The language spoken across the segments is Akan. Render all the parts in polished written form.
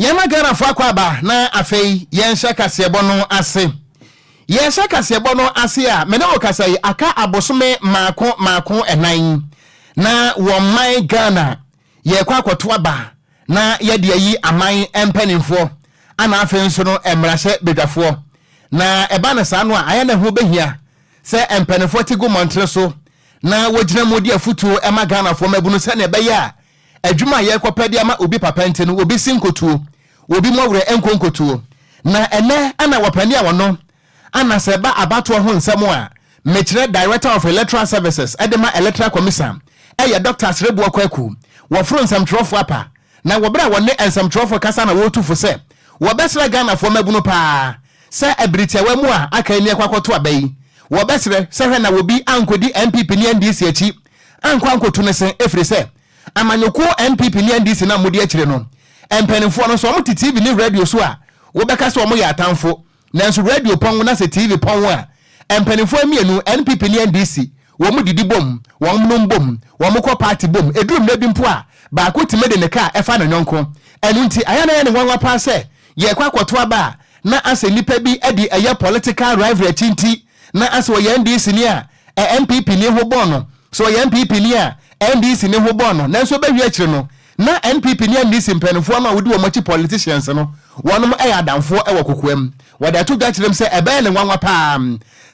Yɛma Ghanafoɔ akɔ aba na afei yɛnhyɛ kaseɛbɔ no ase. Yɛhyɛ kaseɛbɔ no ase a, me ne wo kasa yi, aka abosome maako maako ɛnan na wɔ man Ghana yɛrekɔ akɔto aba na yɛde ayi aman mpanimfoɔ ana afei nso no mmarahyɛ badwafoɔ. Na ɛba no saa no a, ayɛ na ɛho bɛhia sɛ mpanimfoɔ te gu mmɔntene so na wɔgyina mu de afotuo ma Ghanafoɔ mmabunu sɛdeɛ ɛbɛyɛ a adwuma a yɛrekɔpɛ de ama obi papa nti no, obi si nkotuo, obi mmɔwerɛ nkɔ nkotuo. Na ɛnnɛ ana wɔpani a wɔno ana sɛ ɛba abatoɔ ho nsɛm a, mekyerɛ Director of Electoral Services de ma Electoral Commission ɛyɛ Dɔkta Asreboɔ Kwaku. Wɔforo nsɛmtwerɛfoɔ apa na wɔ berɛ a wɔne nsɛmtwerɛfoɔ kasa na wɔretu fo sɛ wɔbɛsrɛ Ghanafoɔ mmabunu paa sɛ ɛbere tiawa mu a aka yi ne ɛkɔ akɔto aba yi, wɔbɛsrɛ sɛ hwɛ na obi ankɔdi NPP ne NDC akyi ankɔ ankɔtu ne se ɛfiri sɛ amanyɔkuo NPP ne NDC no a modi akyire no mpaninfoɔ no sɛ wɔte TV ne radio so a wobɛka sɛ wɔyɛ atamfo nanso radio pɔn na sɛ TV pɔn a mpaninfoɔ mmienu NPP ne NDC wɔn didi bom, wɔn nom bom, wɔn kɔ party bom, ɛduru mmerɛ bi mpo a baako tumi de ne kaa ɛfa ne yɔnko. Ɛno nti ayɛ na ɛyɛ ne nwanwa paa sɛ yɛrekɔ akɔto aba a na asɛ nnipa bi de ɛyɛ political rivalry akyi nti na asɛ ɔyɛ NDC ni a NPP ni ho bɔɔ no, sɛ ɔyɛ NPP ni a NDC ni ho bɔɔ no, nanso ɛbɛwie akyire no na NPP ne NDC mpaninfoɔ no a wodi wɔn akyi politicians no wɔnom yɛ adamfoɔ wɔ kokoam. Wɔde ato dwa kyerɛ mu sɛ ɛbɛyɛ no nwanwa paa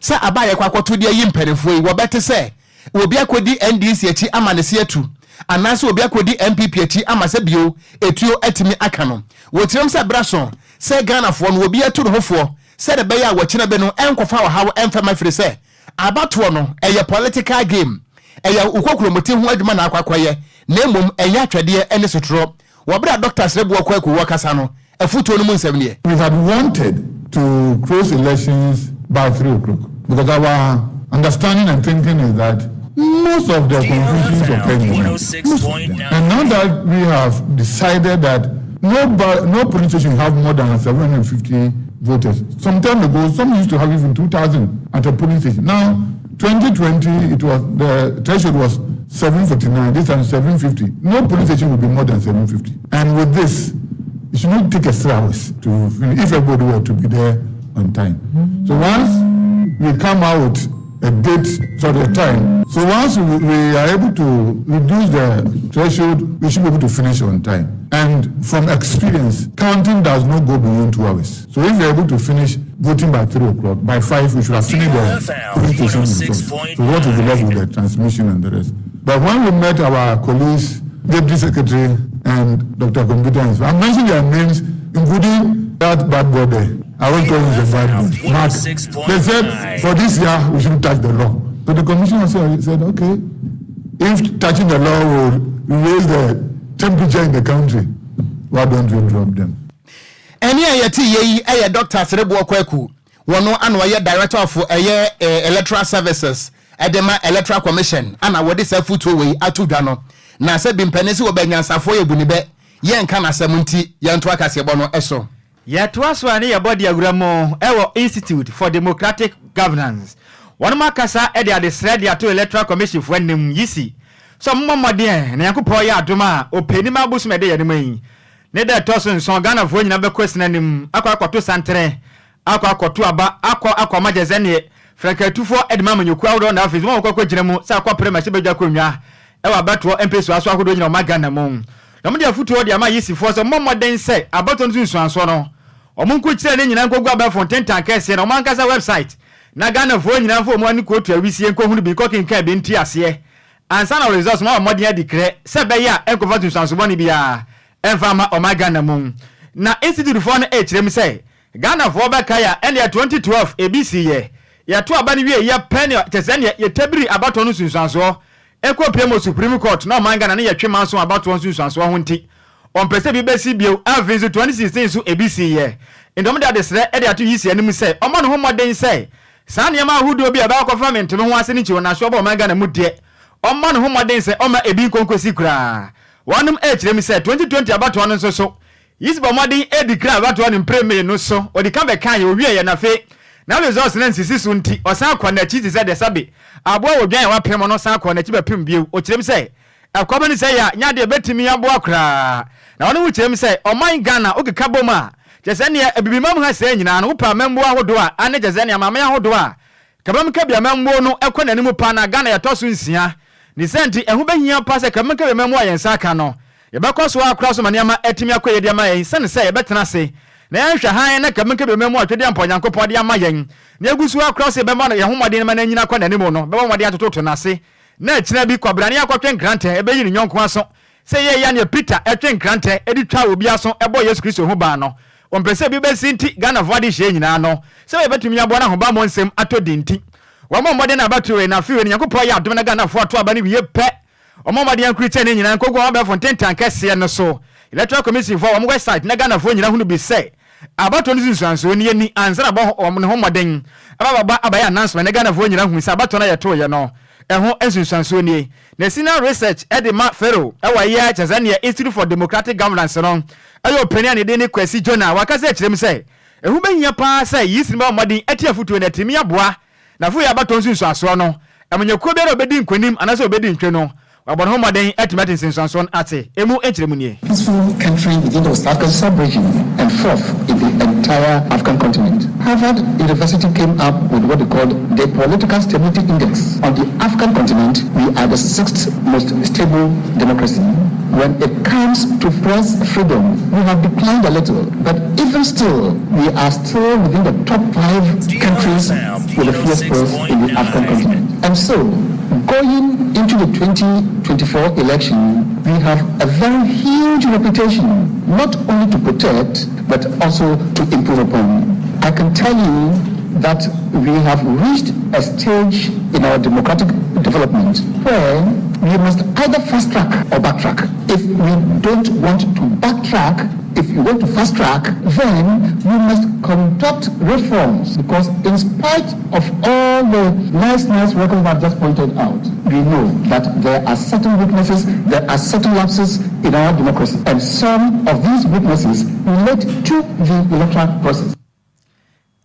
sɛ aba a yɛkɔ akɔto de ayi mpaninfoɔ yi wɔbɛte sɛ obi akɔdi NDC akyi ama ne se atu anaasɛ obi akɔdi NPP akyi ama sɛ bio etuo atumi aka no. Wɔkyerɛ mu sɛ berɛ aso sɛ Ghanafoɔ no obi atu ne ho foɔ sɛdeɛ ɛbɛyɛ a wɔkyena bi no ɛnkɔfa ɔhaw ɛmfa mma ɛfiri sɛ abatoɔ no ɛyɛ political game, ɛyɛ wo kokuromoti ho adwuma na akɔ akɔyɛ na mmom ɛnyɛ atwɛdeɛ ne sotorɔ. Wɔ berɛ a Dɔkta Sereboɔ Kwaku wɔkasa no, afutuo no mu nsɛm nie. We had wanted to close elections by 3 o'clock because our understanding and thinking is that most of the confusions occur in the night. Most of them. And now that we have decided that no polling station have more than 750 voters. Some time ago, some used to have even 2,000 at a polling station. Now, 2020, it was the threshold was 749, this time 750. No polling station will be more than 750. And with this, it should not take us 3 hours to finish if everybody were to be there on time. So once we come out a date, sorry, a time, so once we are able to reduce the threshold, we should be able to finish on time. And from experience, counting does not go beyond 2 hours. So if we are able to finish voting by 3 o'clock, by 5, we should have finished the polling station results. So what is the level with the transmission and the rest? But when we met our colleagues, Deputy Secretary and Dr. Computer, I mentioned their names, including that bad boy there. I won't call him the bad boy. Mark. They said for this year we shouldn't touch the law. So the commissioner said, okay, if touching the law will raise the temperature in the country, why don't we drop them? Ɛne a yɛte yɛ yi ɛyɛ Dr. Sereboɔ Kwaku, wɔno ana ɔyɛ Director of ɛyɛ Electoral Services ɛde ma Electoral Commission, ana wɔde saa fotuo wei ato dwa no. Na sɛ bi mpanin sɛ wɔbɛ nyansafoɔ yɛ bunibɛ yɛnka n'asɛm nti yɛnto akaseɛbɔ no ɛso. Yɛtoa so a ne yɛbɔ de awura mu ɛwɔ Institute for Democratic Governance. Wɔnom akasa de adesrɛ de ato Electoral Commission foɔ anim yisi sɛ ɔmommɔ mmɔden na Nyankopɔn yɛ adom a ɔpɛnim abosom ɛde yɛnom yi ne da ɛtɔ so 7, Ghanafoɔ nyinaa bɛkɔ sina anim akɔ akɔto santere, akɔ akɔto aba, akɔ akɔ ama gyɛ sɛneɛ frankatufoɔ de ma amanyɔkuo ahodoɔ na afei wɔn akɔkɔ gyina mu sɛ akɔpere ma hyɛ akonnwa ɛwɔ abatoɔ mpɛsua so ahodoɔ nyina ɔma Ghana mu. Na ɔmo de afotuo de ama yisifoɔ sɛ ɔmmɔ mmɔden sɛ abatoɔ no so nsuansoɔ no ɔmo nko kyerɛ ne nyinaa nkɔgu abɛɛfo ntentan kɛseɛ na ɔmo ankasa website na Ghanafoɔ nyinaa mfa ɔmo ani kootu awisie nkɔhunu bi, nkɔkenkan bi, nti aseɛ ansa na results ma ɔmmɔden adi krɛ sɛ ɛbɛyɛ a ɛnkɔfa nsunsuanso bɔne biara ɛmfa ma ɔma Ghana mu. Na institute foɔ no ɛkyerɛ mu sɛ Ghanafoɔ bɛkae a ɛneɛ 2012 ebi si yɛ yɛto aba no wie yɛ pɛ ne kyɛ sɛ neɛ yɛtabiri abatoɔ no nsunsuansoɔ ɛkɔ pie mu Supreme Court na ɔman Ghana ne yɛtwe ma nso abatoɔ nsunsuansoɔ ho nti ɔmpɛ sɛ bi bɛsi bio. Afei nso 2016 nso ebi si yɛ nti ɔmo de adesrɛ ɛde ato yi si anim sɛ ɔmo ne ho mmɔden sɛ saa nneɛma ahodoɔ bi a ɛbɛkɔ kɔfa menteme ho ase ne nkyi wɔ n'aso ɔbɔ ɔman Ghana mu deɛ, ɔmo ne ho mmɔden sɛ ɔma ebi nkonkosi koraa. Wɔnom ɛkyerɛ mu sɛ 2020 abatoɔ no nso so yisi bɔ mmɔden edi kra abatoɔ no mpere mmienu so ɔdi ka bɛka yɛ owie yɛ nafe na results no nsisi so nti ɔsan kɔ n'akyi te sɛ deɛ sabe aboa wɔ dwan a wapem no san kɔ n'akyi bɛpem bio. Ɔkyerɛ mu sɛ ɛkɔm no sɛ yɛ a nya deɛ bɛtumi aboa koraa. Na wɔn ho kyerɛ mu sɛ ɔman Ghana wokeka bom a, kyerɛ sɛ neɛ Abibimam ha sɛɛ nyinaa no wopɛ amammuo ahodoɔ a ane kyerɛ sɛ neɛ amanaman ahodoɔ a Kabam Kabi amammuo no kɔ n'anim paa na Ghana yɛtɔ so nsia. Ne saa nti ɛho bɛhia paa sɛ Kabam Kabi amammuo a yɛn nsa aka no yɛbɛkɔ so akora so ma nneɛma atumi akɔ yie de ama yɛn sane sɛ yɛbɛtena ase na yɛnhwɛ hann na Kabam Kabi amammuo a Twedeampɔ Onyankopɔn de ama yɛn na yɛgu so akora so yɛbɛma no yɛn ho mmɔden ma no anyini akɔ n'anim no bɛbɔ mmɔden atototo no ase na akyina bi kwabrane akɔtwe nkrantɛ ɛbɛyi ne yɔnko aso Sɛ yɛyɛ nea Peter twe nkrantɛ de twaa obi aso bɔɔ Yesu Kristo ho ban no, wɔmpɛ sɛ bi bɛsi nti Ghanafoɔ adehyeɛ nyinaa no, sɛ yɛbɛtumi aboa na ahobammɔ nsɛm atɔ din nti. Wɔmmɔ mmɔden na abatoɔ wei na afe wei no Nyankopɔn yɛ adom na Ghanafoɔ ato aba no wie pɛ, wɔmmɔ mmɔden ankrukyɛ ne nyinaa nkɔgu wɔn abɛɛfo ntentan kɛseɛ no so. Electoral Commission foɔ wɔn website na Ghanafoɔ nyinaa hunu bi sɛ Abatoɔ no nsunsuansoɔ nie ni ansa na bɔ wɔn ho mmɔden aba bɛbɔ abɛyɛ announcement na Ghanafoɔ nyina hu sɛ abatoɔ no a yɛtoeɛ no ɛho nsunsuansoɔ nie. Na senior research de ma Pharaoh wɔ ɛyɛ kyerɛ sɛ neɛ Institute for Democratic Governance no ɛyɛ ɔpanin a ne din ne Kwasi Jonah wakasa akyerɛ mu sɛ ɛho bɛhia paa sɛ YISN bɛbɔ mmɔden ati afotuo na atumi aboa Na afei abatoɔ nsunsuansoɔ no, amanyɔkuo biara a ɔbɛdi nkonim anaasɛ ɔbɛdi ntwe no, wabɔ ne ho mmɔden atumi ate nsunsuansoɔ no ase. Emu nkyerɛmu nie. Peaceful country within the West African sub-region and fourth in the entire African continent. Harvard University came up with what they called the Political Stability Index. On the African continent, we are the sixth most stable democracy. When it comes to press freedom, we have declined a little, but even still, we are still within the top five countries with the fewest press in the African continent. And so, going into the 2024 election, we have a very huge reputation, not only to protect, but also to improve upon. I can tell you that we have reached a stage in our democratic development where we must either fast track or backtrack. If we don't want to backtrack, if you want to fast track, then we must conduct reforms because in spite of all the nice, nice records I've just pointed out, we know that there are certain weaknesses, there are certain lapses in our democracy, and some of these weaknesses relate to the electoral process.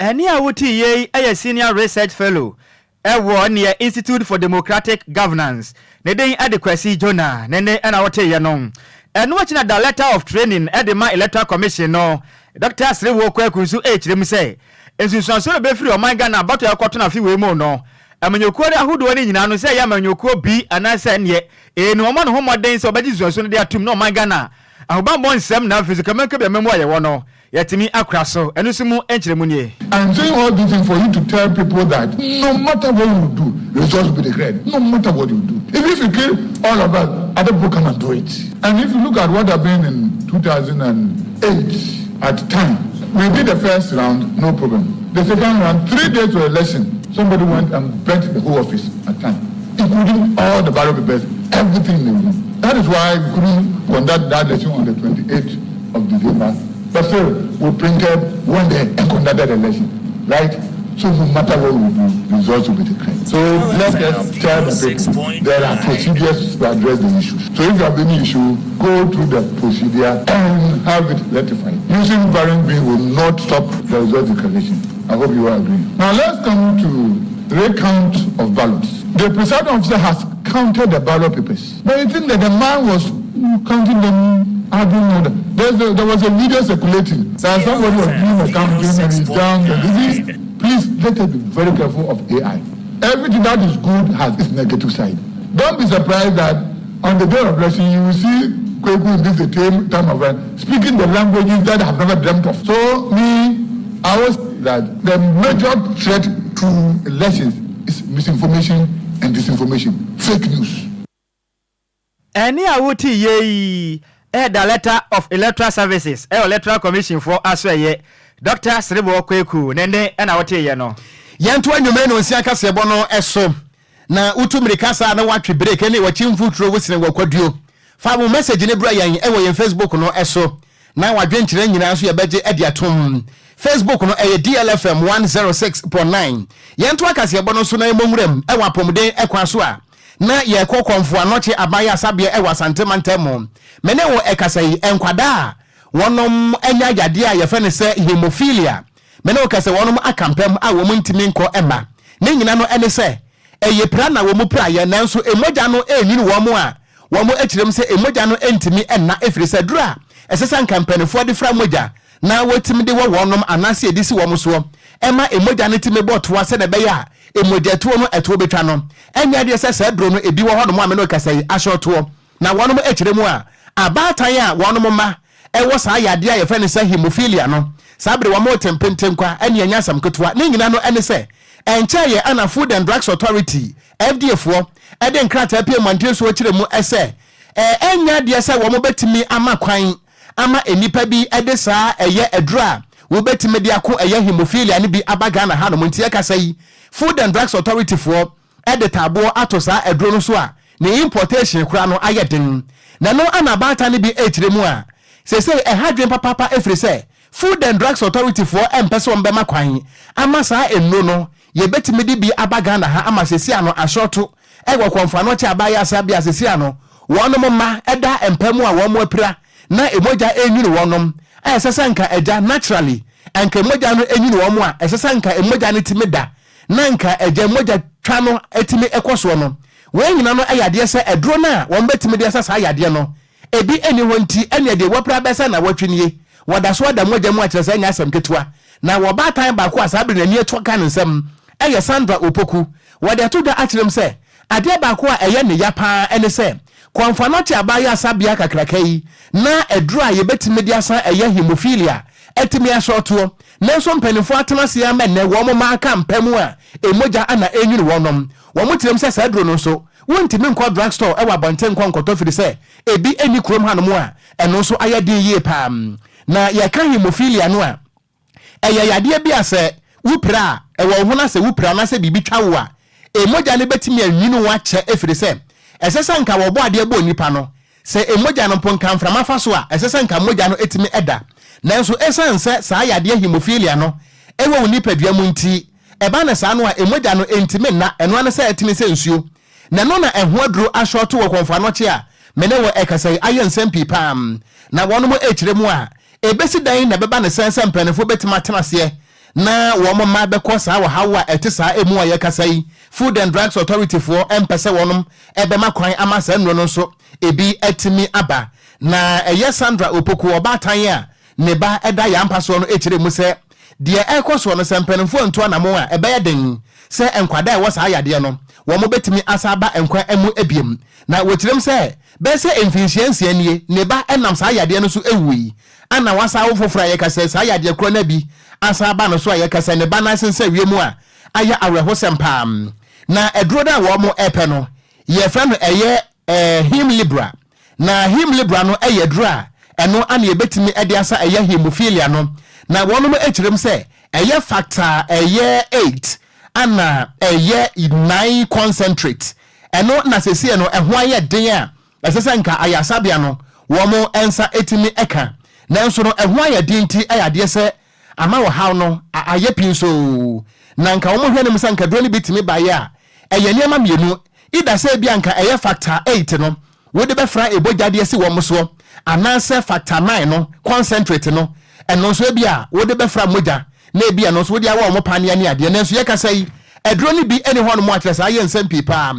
Ɛnne a wotee yei yɛ Senior Research Fellow wɔ neɛ Institute for Democratic Governance. Ne din de Kwasi Jonah. Ne nne na woteeɛ no. Ɛno akyi na Director of Training de ma Electoral Commission no, Dɔkta Serebour Kwaku nso rekyerɛ mu sɛ, nsunsuansoɔ a ɛbɛfiri ɔman Ghana abatoɔ a ɛrekɔto no afe wei mu no, amanyɔkuo ahodoɔ no nyinaa no, sɛ ɛyɛ amanyɔkuo bi anaasɛ neɛ A no, wɔmmɔ ne ho mmɔden sɛ wɔbɛgye nsunsuansoɔ no de atom na ɔman Ghana ahobammɔ nsɛm na afei nso kamankabi amammuo a yɛwɔ no, Yɛatumi akora so. Ɛno nso mu nkyerɛmu nie. I'm saying all these things for you to tell people that no matter what you do, results will be declared. No matter what you do. Even if you kill all of us, other people come and do it. And if you look at what happened in 2008 at time, we did the first round, no problem. The second round, three days to election, somebody went and burnt the whole office at time, including all the ballot papers, everything in the room. That is why we couldn't conduct that election on the 28th of December. But still, we printed, went there and conducted the election, right? So no matter what we do, results will be declared. So let us tell the people there are procedures to address the issues. So if you have any issue, go through the procedure and have it rectified. Using variant B will not stop the result declaration. I hope you all agree. Now let's come to recount of ballots. The presiding officer has counted the ballot papers. But you think that the man was counting them, adding all the, a, there was a video circulating that somebody was doing the counting and he's down. And you see, please let us be very careful of AI. Everything that is good has its negative side. Don't be surprised that on the day of blessing you will see Kweku in this the same time of speaking the languages that I have never dreamt of. So me, I was that the major threat to elections is misinformation and disinformation, fake news. Ɛnne a wote yɛ yi yɛ Director of Electoral Services wɔ Electoral Commission foɔ asoɛeɛ, Dɔkta Serebour Quaicoe ne nne na woteeɛ no. Yɛnto anwummere nnɔnsia kaseɛbɔ no so na wotu mmirika saa na woatwe break ne wakyi mfuturo wosene wakwaduo. Fa wo message no brɛ yɛn wɔ yɛn Facebook no so na wadwenkyerɛ nyinaa nso yɛbɛgye de atom. Facebook no ɛyɛ DLFM 106.9. Yɛnto akaseɛbɔ no so na yɛmmɔ nwuram wɔ apɔmuden kwan so a na yɛrekɔ Kɔmfo Anɔkye Aban Ayarsabea wɔ Asante mantam mu. Me ne wo ɛkasa yi, nkwadaa a wɔnom anya yadeɛ a yɛfrɛ no sɛ hemophilia, me ne wo kasa wɔnom aka mpam a wɔn ntumi nkɔ mma. Ne nyina no ɛne sɛ, ɛyɛ pira na wɔn piraeɛ nanso mogya no ɛrenyini wɔn a wɔn kyerɛ mu sɛ mogya no ntumi nna ɛfiri sɛ duru a ɛsɛ sɛ anka mpanimfoɔ de fra mogya na wɔtumi de wɔ wɔnom anaasɛ yɛde si wɔn soɔ ɛma mogya no tumi bɔ toa sɛdeɛ ɛbɛyɛ a mogyatuo no ɛtoɔ bɛtwa no. Ɛnyɛ adeɛ sɛ saa aduro no ebi wɔ hɔnom a me ne wo kasa yi ahyɛ ɔtoɔ. Na wɔnom kyerɛ mu a, abaatan a wɔnom mma wɔ saa yadeɛ a yɛfrɛ no sɛ hemophilia no, saa bere wɔn rete mpentenkwa ɛne ɛnyɛ asɛm ketewa. Ne nyina no ɛne sɛ, ɛnkyɛeɛ ɛna Food and Drugs Authority, FDA foɔ, ɛde nkrataa pue mmɔnten soɔ kyerɛ mu sɛ, ɛnyɛ adeɛ sɛ wɔn bɛtumi ama kwan ama nnipa bi de saa ɛyɛ aduro a wobɛtumi de ako ɛyɛ hemophilia no bi aba Ghana hanom. Nti yɛkasa yi, Food and Drugs Authority foɔ de taaboɔ ato saa aduro no so a ne importation koraa no ayɛ den. Na ɛno ana abaatan no bi rekyerɛ mu a seesei ɛha adwene papaapa ɛfiri sɛ Food and Drugs Authority foɔ mpɛ sɛ wɔbɛma kwan ama saa nnuro no yɛbɛtumi de bi aba Ghana ha ama seesei ano ahyɔɔto wɔ Kɔmfoano kyɛ abaayewa asabea a seesei ano wɔnom mma da mpa mu a wɔn apira na mogya renwini wɔnom a ɛsɛ sɛ nka agya naturally nka mogya no nwini wɔn a ɛsɛ sɛ nka mogya no tumi da na nka agya mogya twa no tumi kɔ soɔ no. Wei nyina no yɛ adeɛ sɛ aduro no a wɔn bɛtumi de asa saa yadeɛ no ebi nni hɔ nti ɛneɛ deɛ wapira bɛyɛ sɛ nnawɔtwe nie wɔda so ada mogya mu akyerɛ sɛ ɛnyɛ asɛm ketewa. Na wɔ ɔbaatan baako a saa bere n'ani atua ka ne nsam yɛ Sandra Opoku. Wɔde ato dwa akyerɛ mu sɛ adeɛ baako a ɛyɛ ne ya pa ara ne sɛ Kɔmfoanɔkye abaayewa asabea kakraka yi na aduro a yɛbɛtumi de asa ɛyɛ hemophilia atumi ahyɛ ɔtoɔ. Nanso mpanimfoɔ atena ase ara ma nnɛ wɔn mma aka mpa mu a mogya na ɛrenwini wɔnom. Wɔn kyerɛ mu sɛ saa aduro no nso wontumi nkɔ drug store wɔ abɔnten nkɔ nkɔtɔ firi sɛ ebi nni kurom hanom a ɛno nso ayɛ den yie paa. Na yɛka hemophilia no a, ɛyɛ yadeɛ bi a sɛ wopira a, ɛwɔ wo ho na sɛ wopira anaasɛ biribi twa wo a, mogya no bɛtumi anwini wo akyɛ ɛfiri sɛ ɛsɛ sɛ nka wɔbɔ adeɛ bɔ onipa no, sɛ mogya no mpo nka mframa fa so a, ɛsɛ sɛ nka mogya no tumi da. Nanso ɛsiane sɛ saa yadeɛ hemophilia no wɔ wo nipadua mu nti, ɛba no saa no a, mogya no ntumi nna, ɛno ara ne sɛ ɛtene sɛ nsuo. Na ɛno na ɛho aduro ahyɔɔto wɔ Kɔmfo Anɔkye a me ne wo ɛkasa yi ayɛ nsɛm pii paa. Na wɔnom ɛrekyerɛ mu a, ɛbɛsi dɛn na ɛbɛba no sɛn sɛ mpaninfoɔ bɛtumi atena aseɛ na wɔn mma bɛkɔ saa ɔhaw a ɛte saa ɛmu a yɛkasa yi? Food and Drugs Authority foɔ mpɛ sɛ wɔnom ɛbɛma kwan ama saa nnuro no nso ɛbi atumi aba. Na ɛyɛ Sandra Opoku, ɔbaatan a ne ba da yɛn ampa soɔ no kyerɛɛ mu sɛ, deɛ ɛrekɔ soɔ no, sɛ mpanimfoɔ antu anamon a, ɛbɛyɛ den sɛ nkwadaa a ɛwɔ saa yadeɛ no, wɔbɛtumi asan aba nkwa mu biom. Na wɔkyerɛ mu sɛ, bɛyɛ sɛ mfinhyia nsia nie, ne ba nam saa yadeɛ no so wui, ɛna wasan awo foforɔ a yɛka sɛ saa yadeɛ korɔ no ara bi asan aba no so a yɛka sɛ ne ba no asensɛn wiem a ayɛ awerɛhosɛm pa ara. Na aduro no a wɔrepɛ no, yɛfrɛ no ɛyɛ Hemlibra. Na Hemlibra no yɛ aduru a ɛno ana yɛbɛtumi de asa ɛyɛ hemophilia no. Na wɔnom kyerɛ mu sɛ ɛyɛ factor ɛyɛ 8 ana ɛyɛ 9 concentrate. Ɛno na seesei no ɛho ayɛ den a ɛsɛ sɛ nka ayaresabea no wɔn nsa tumi ka. Nanso no ɛho ayɛ den nti ɛyɛ adeɛ sɛ ama ɔhaw no ayɛ pii nso. Na nka wɔn hwɛ no mu sɛ nka aduro no bi tumi baeɛ a, ɛyɛ nneɛma mmienu. Either sɛ ebia nka ɛyɛ factor 8 no wode bɛfra ebogya de asi wɔn soɔ, anaasɛ factor 9 no, concentrate no, ɛno nso ebia wode bɛfra mogya na ebia ɛno nso wode awɔ wɔn paneɛ ne adeɛ. Nanso yɛkasa yi, aduro no bi nni hɔnom a kyerɛ sɛ ayɛ nsɛm pii paa.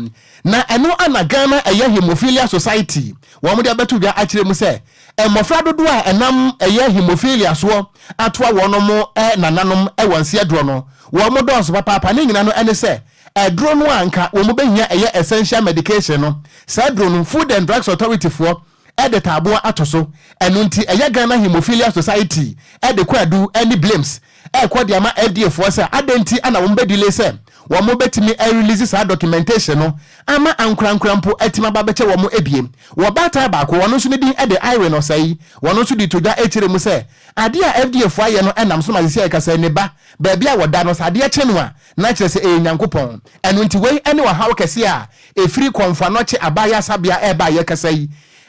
Na ɛno na Ghana ɛyɛ Haemophilia Society wɔn de abɛto dwa akyerɛ mu sɛ mmɔfra dodoɔ a ɛnam ɛyɛ haemophilia soɔ atoa wɔn nananom wɔ nseɛdorɔ no, wɔn dɔɔso papaapa. Ne nyina no ɛne sɛ aduro no a nka wɔn bɛhia ɛyɛ essential medication no, saa aduro no Food and Drugs Authority foɔ de taaboɔ ato so. Ɛno nti ɛyɛ Ghana Haemophilia Society de kwaadu ne blames ɛrekɔ de ama FDA foɔ sɛ adɛn nti na wɔn bɛ delay sɛ wɔn bɛtumi a-release saa documentation no ama ankorankora mpo atumi aba abɛkyɛ wɔn abiem. Wɔ baatan baako, ɔno nso ne din de Irene Osei, wɔn nso de to dwa kyerɛ mu sɛ adeɛ a FDA foɔ ayɛ no nam so ma seesei a yɛkasa yi ne ba baabi a wɔda no sɛ adeɛ kye no a na kyerɛ sɛ ɛyɛ Nyankopɔn. Ɛno nti wei ne ɔhaw kɛseɛ a ɛfiri Kɔmfo Anɔkye Abaayasabea ɛreba a yɛkasa yi.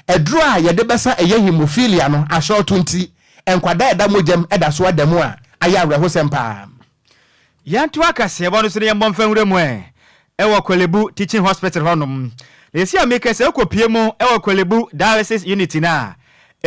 Aduro a yɛde bɛsa ɛyɛ hemophilia no ahyɔɔto nti nkwadaa a ɛda mogyam da so ada mu a ayɛ awerɛhosɛm paa. Yɛntoa kaseɛbɔ no so na yɛmmɔ mfa nwura mu ɛ wɔ Korle-Bu Teaching Hospital hɔnom. Na seesei a meka yi, sɛ wokɔpue mu wɔ Korle-Bu Dialysis Unit no a,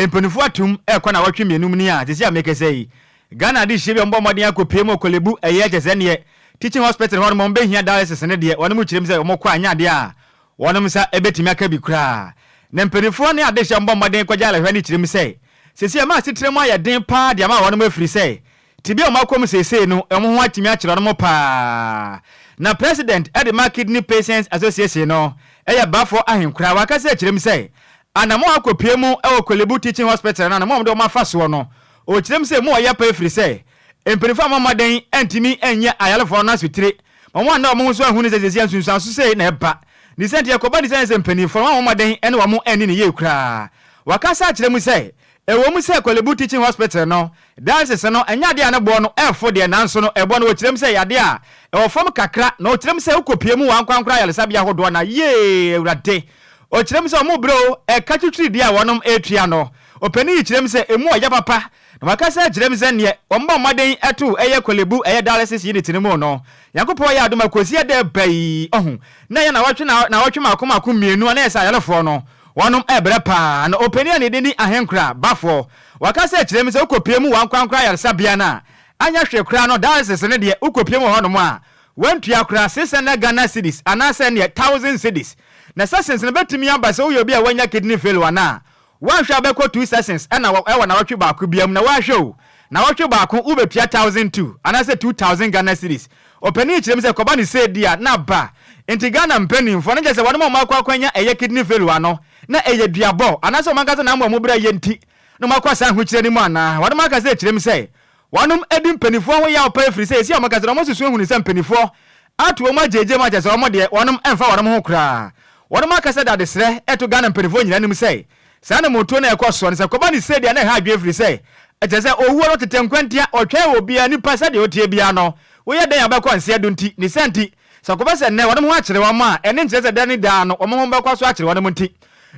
mpanimfoɔ atum rekɔ nnawɔtwe mmienu mu ni a seesei a mekasa yi, Ghana adehyeɛ bi a wɔbɔ mmɔden akɔpue mu wɔ Korle-Bu ɛyɛ kyerɛ sɛ ɛnneɛ Teaching Hospital hɔnom a wɔbɛhia dialysis no deɛ, wɔnom kyerɛ mu sɛ wɔkɔ a ɛnyɛ adeɛ a wɔnom nsa bɛtumi aka bi koraa. Na mpanimfoɔ ne adehyeɛ a wɔbɔ mmɔden kɔgye ayarehwɛ no kyerɛ mu sɛ, Seesei ama asetena mu ayɛ den paa de ama wɔnom ɛfiri sɛ tebea a wɔakɔ mu seesei no wɔn ho atumi akyere wɔnom paa. Na President de ma Kidney Patients Association no yɛ Baffour Ahenkorah, wakasa akyerɛ mu sɛ anamɔn a akɔpue mu wɔ Korle-Bu Teaching Hospital no anamɔn a wɔde wɔn afa soɔ no ɔkyerɛ mu sɛ emu ɔyɛ paa ɛfiri sɛ mpaninfoɔ ammɔ mmɔden antumi anyɛ ayarefoɔ no asotire ma wɔn anna wɔn ho so anhunu sɛ seesei nsunsuanso sei na ɛba ne sɛ nti ɛkɔba ne sɛ sɛ mpaninfoɔ no wɔammɔ mmɔden ne wɔn anni no yie koraa. Wakasa akyerɛ mu sɛ, ɛwɔ mu sɛ Korle Bu Teaching Hospital no dialysis no nyɛ adeɛ a ne boɔ no ɛfo deɛ nanso no ɛboɔ no wɔkyerɛ mu sɛ ɛyɛ adeɛ a ɛwɔ fam kakra na ɔkyerɛ mu sɛ wokɔpue mu wɔ ankorankoro ayaresabea ahodoɔ no a yee Awurade ɔkyerɛ mu sɛ wɔn brɛ o ɛka twitwiri deɛ a wɔnom ɛretua no. Ɔpanin yi kyerɛ mu sɛ ɛmu ɔya papa Na wakasa akyerɛ me sɛ neɛ wɔbɔ mmɔden to ɛyɛ Korle-Bu ɛyɛ dialysis unit no mu no, Nyankopɔn yɛ adom a kɔsi ɛda ɛba yi, ɔho, na ɛyɛ nawɔtwe na nawɔtwe maako maako mmienu a na ɛyɛ sɛ ayarefoɔ no wɔnom ɛbrɛ paa. Na ɔpanin a ne din de Ahenkora Bafoɔ, wakasa akyerɛ me sɛ wokɔpie mu wɔ ankorankoro ayaresabea no a, anyɛ hwee koraa no dialysis no deɛ wokɔpie mu wɔ hɔnom a, wantua koraa 600 Ghana cedis anaasɛ neɛ 1000 cedis. Na sessions no bɛtumi aba sɛ woyɛ obi a wanya kidney failure anaa Woanhwɛ a wobɛkɔ two sessions ɛna wɔ ɛwɔ nawɔtwe baako biara mu na woanhwɛ o, nawɔtwe baako wobɛtua 1002 anaasɛ 2000 Ghana cedis. Ɔpanin yi kyerɛ mu sɛ kɔba no sei di a na ba. Nti Ghana mpaninfoɔ no kyerɛ sɛ wɔnom a wɔn akɔ akɔnya ɛyɛ kidney failure no na ɛyɛ duabɔ anaasɛ wɔn ankasa na ama wɔn bra yɛ nti na wɔn akɔ saa ahokyerɛ no mu anaa? Wɔnom akasa kyerɛ mu sɛ Wɔnom adi mpaninfoɔ ho yaw paa ɛfiri sɛ ɛsi a wɔka sɛ wɔn susu ahunu sɛ mpaninfoɔ ato wɔn agyeegyee mu akyɛ sɛ wɔn deɛ wɔnom mfa wɔnom ho koraa. Wɔnom aka sɛ de adesrɛ to Ghana mpaninfoɔ nyinaa anim sɛ saa anamontuo no a ɛkɔ soɔ no sɛ kɔba no sei deɛ na ɛha adwene ɛfiri sɛ ɛkyerɛ sɛ owuo no tetɛ nkwantia ɔtwɛn obiara nipa sɛdeɛ ɔteɛ biara no woyɛ dɛn a wobɛkɔ nseɛ do nti ne saa nti sɛ kɔba sɛ nnɛ wɔnom ho akyere wɔn a ɛne nkyerɛ sɛ da ne daa no wɔn ho bɛkɔ so akyere wɔnom nti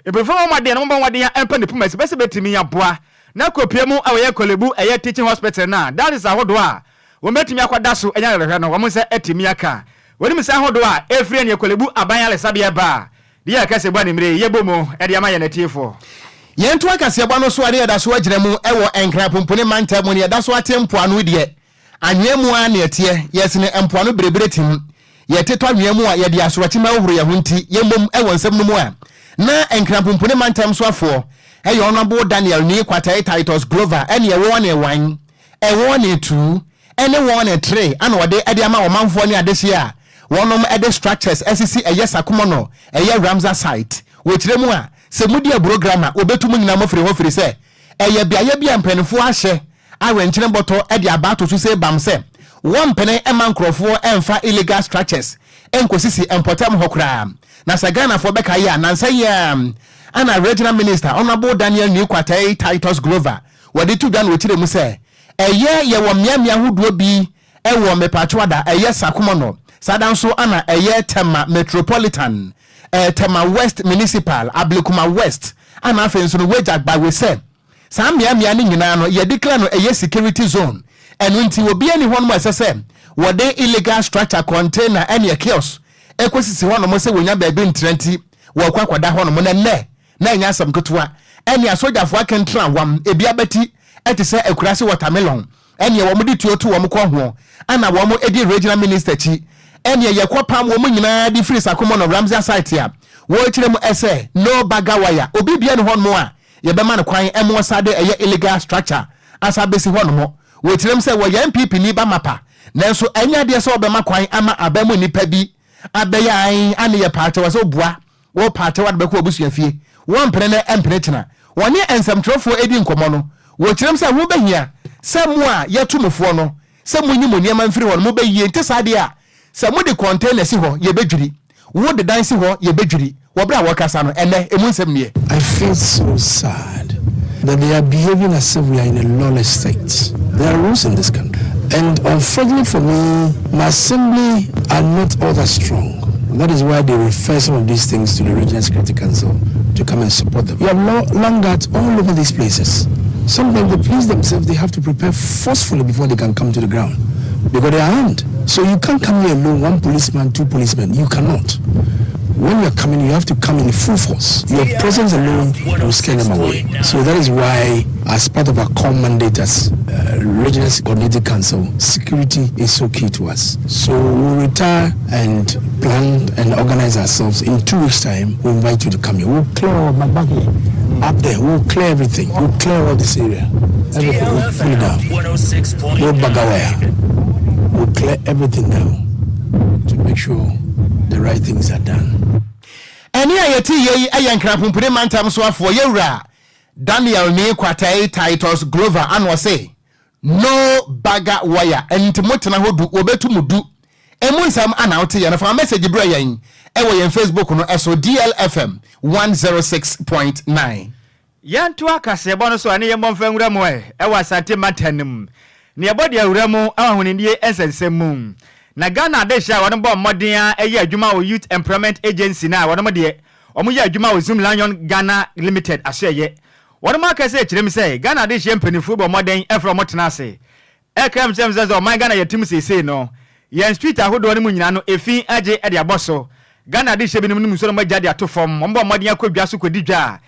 mpaninfoɔ mmɔ mmɔden na wɔmmɔ mmɔden a ɛmpa ne poma si bɛsɛ bɛtumi aboa Na kɔpue mu a wɔyɛ Korle-Bu ɛyɛ Teaching Hospital no a dialysis ahodoɔ a wɔbɛtumi akɔda so anya ayarehwɛ no wɔn nsa atumi aka. Wɔnim nsa ahodoɔ a ɛfiri ɛneɛ Korle-Bu Aban Ayaresabea ba a, deɛ yɛka sɛ bɔ animire yi yɛbɔ mu de ama yɛn atiefoɔ. Yɛnto akaseɛbɔ no so a ne yɛda so agyina mu wɔ Nkran Pumpuni mantam mu ne yɛda so ate mpoano deɛ Anwea mu ara na yɛteɛ, yɛsene mpoano birebire tim. Yɛtetɔ anwea mu a yɛde asorɔkye ma hohoro yɛn ho nti, yɛmmom wɔ nsɛm no mu a na Nkrampompo ne mantam soafoɔ yɛ Honourable Daniel Nii Kwatei Titus Glover ne ɛwɔ ne wan, ɛwɔ ne tu, ne wɔn ne tre ana ɔde de ama ɔmanfoɔ ne adehyeɛ a wɔnom de structures asisi ɛyɛ Sakumono ɛyɛ Ramsar site. Wɔkyerɛ mu a, sɛ modi aburo grama wɔbɛtu mo nyinaa mofiri hɔ firi sɛ ɛyɛ beaeɛ bi a mpaninfoɔ ahyɛ awɛnkyene bɔtɔ de aba ato so sei bam sɛ wɔmpene mma nkorɔfoɔ mfa illegal structures nkɔsisi mpɔtam hɔ koraa. Na sɛ Ghanafoɔ bɛkae a, nansa yi ara na Regional Minister Honourable Daniel Nii Quartey Titus Glover wɔde to dwa na ɔkyerɛ mu sɛ ɛyɛ yɛwɔ mmeammea ahodoɔ bi wɔ Mepatwoada ɛyɛ Sakumono, saa da nso na ɛyɛ Tema Metropolitan, Tema West Municipal, Ablekuma West, ɛna afei nso no Wagya Gbawe sɛ Saa mmeammea no nyinaa no yɛ declare no ɛyɛ security zone, ɛno nti obiara nni hɔnom a ɛsɛ sɛ wɔde illegal structure, container ɛneɛ kiosk ɛkɔsisi hɔnom sɛ wɔnya baabi ntra nti wɔrekɔ akɔda hɔnom. Na nnɛ na ɛnyɛ asɛm ketewa, ɛneɛ asogyafoɔ akentra wam, ebi abati ɛte sɛ akuraase watermelon, ɛneɛ wɔn de tuo to wɔn kɔn ho ɛna wɔn di regional minister akyi, ɛneɛ yɛkɔ pam wɔn nyinaa de firi Sakomono Ramsar site a wɔrekyerɛ mu ɛsɛ no bagger wire, obi biara nni hɔnom a yɛbɛma no kwan ma ɔsa de ɛyɛ illegal structure asa abɛsi hɔ nom. Wɔkyerɛm sɛ wɔyɛ NPP ni ba mapa nanso ɛnyɛ adeɛ sɛ wɔbɛma kwan ama aban mu nnipa bi abɛyɛ ae ane yɛ paakyɛw ɛsɛ wobua wo paakyɛw ade bɛkɔ w'abusua fie wɔmpene nɛ ɛmpene kyena. Wɔne nsɛmtwerɛfoɔ ɛdi nkɔmmɔ no wɔkyerɛm sɛ ho bɛhia sɛ mo a yɛto mo foɔ no sɛ monyi mo nneɛma mfiri hɔ no mobɛyie nte saa deɛ a Sɛ mode container si hɔ, yɛbɛdwiri. Wode dan si hɔ, yɛbɛdwiri. Wɔ berɛ a wɔrekasa no, ɛnnɛ, emu nsɛm nie. I feel so sad that they are behaving as if we are in a lawless state. There are rules in this country. And unfortunately for me, my assembly are not all that strong. That is why they refer some of these things to the Regional Security Council to come and support them. You have long guards all over these places. Sometimes the police themselves, they have to prepare forcefully before they can come to the ground because they are armed. So you can't come here alone, one policeman, two policemen. You cannot. When you're coming, you have to come in full force. Your presence alone will scare them away. So that is why, as part of our core mandate as Regional Coordinating Council, security is so key to us. So we'll retire and plan and organize ourselves. In 2 weeks' time, we invite you to come here. We'll clear our back here, up there. We'll clear everything. We'll clear all this area. Everything. We'll pull it down. No bagawaya. We'll clear everything down to make sure the right things are done. Ɛne a yɛte yɛ yi ɛyɛ Nkrapompene mantam so afoɔ yɛwura Daniel Nii Kwartei Titus Glover ano ɔse no bagger wire, nti motena hɔ du wɔbɛtu mu du. Ɛmu nsɛm ana wote yɛ no. Fa message berɛ yɛn ɛwɔ yɛn Facebook no ɛso, DLFM 106.9. Yɛnto akaseɛbɔ no so a ne yɛmmɔ mfa nwura mu ɛ ɛwɔ Asante mantam no mu ne yɛbɔ de awura mu ɛwɔ ahonidie nsɛnsɛm mu. Na Ghana adehyɛ a wɔn bɔ mmɔden a ɛyɛ adwuma wɔ Youth Employment Agency no a wɔn deɛ wɔn yɛ adwuma wɔ Zoomlion Ghana Limited asoɛyɛ, wɔn akasa akyerɛ mu sɛ Ghana adehyɛ mpanimfoɔ bɔ mmɔden ɛfrɛ wɔn tena ase ɛkra mu sɛ ɔman Ghana yɛtim seesei no, yɛn street ahodoɔ no mu nyinaa no efi agye ɛde abɔ so. Ghana adehyɛ binom no mu nso no mogya de ato fam. Wɔn bɔ mmɔden akɔ dwa so kɔdi dwa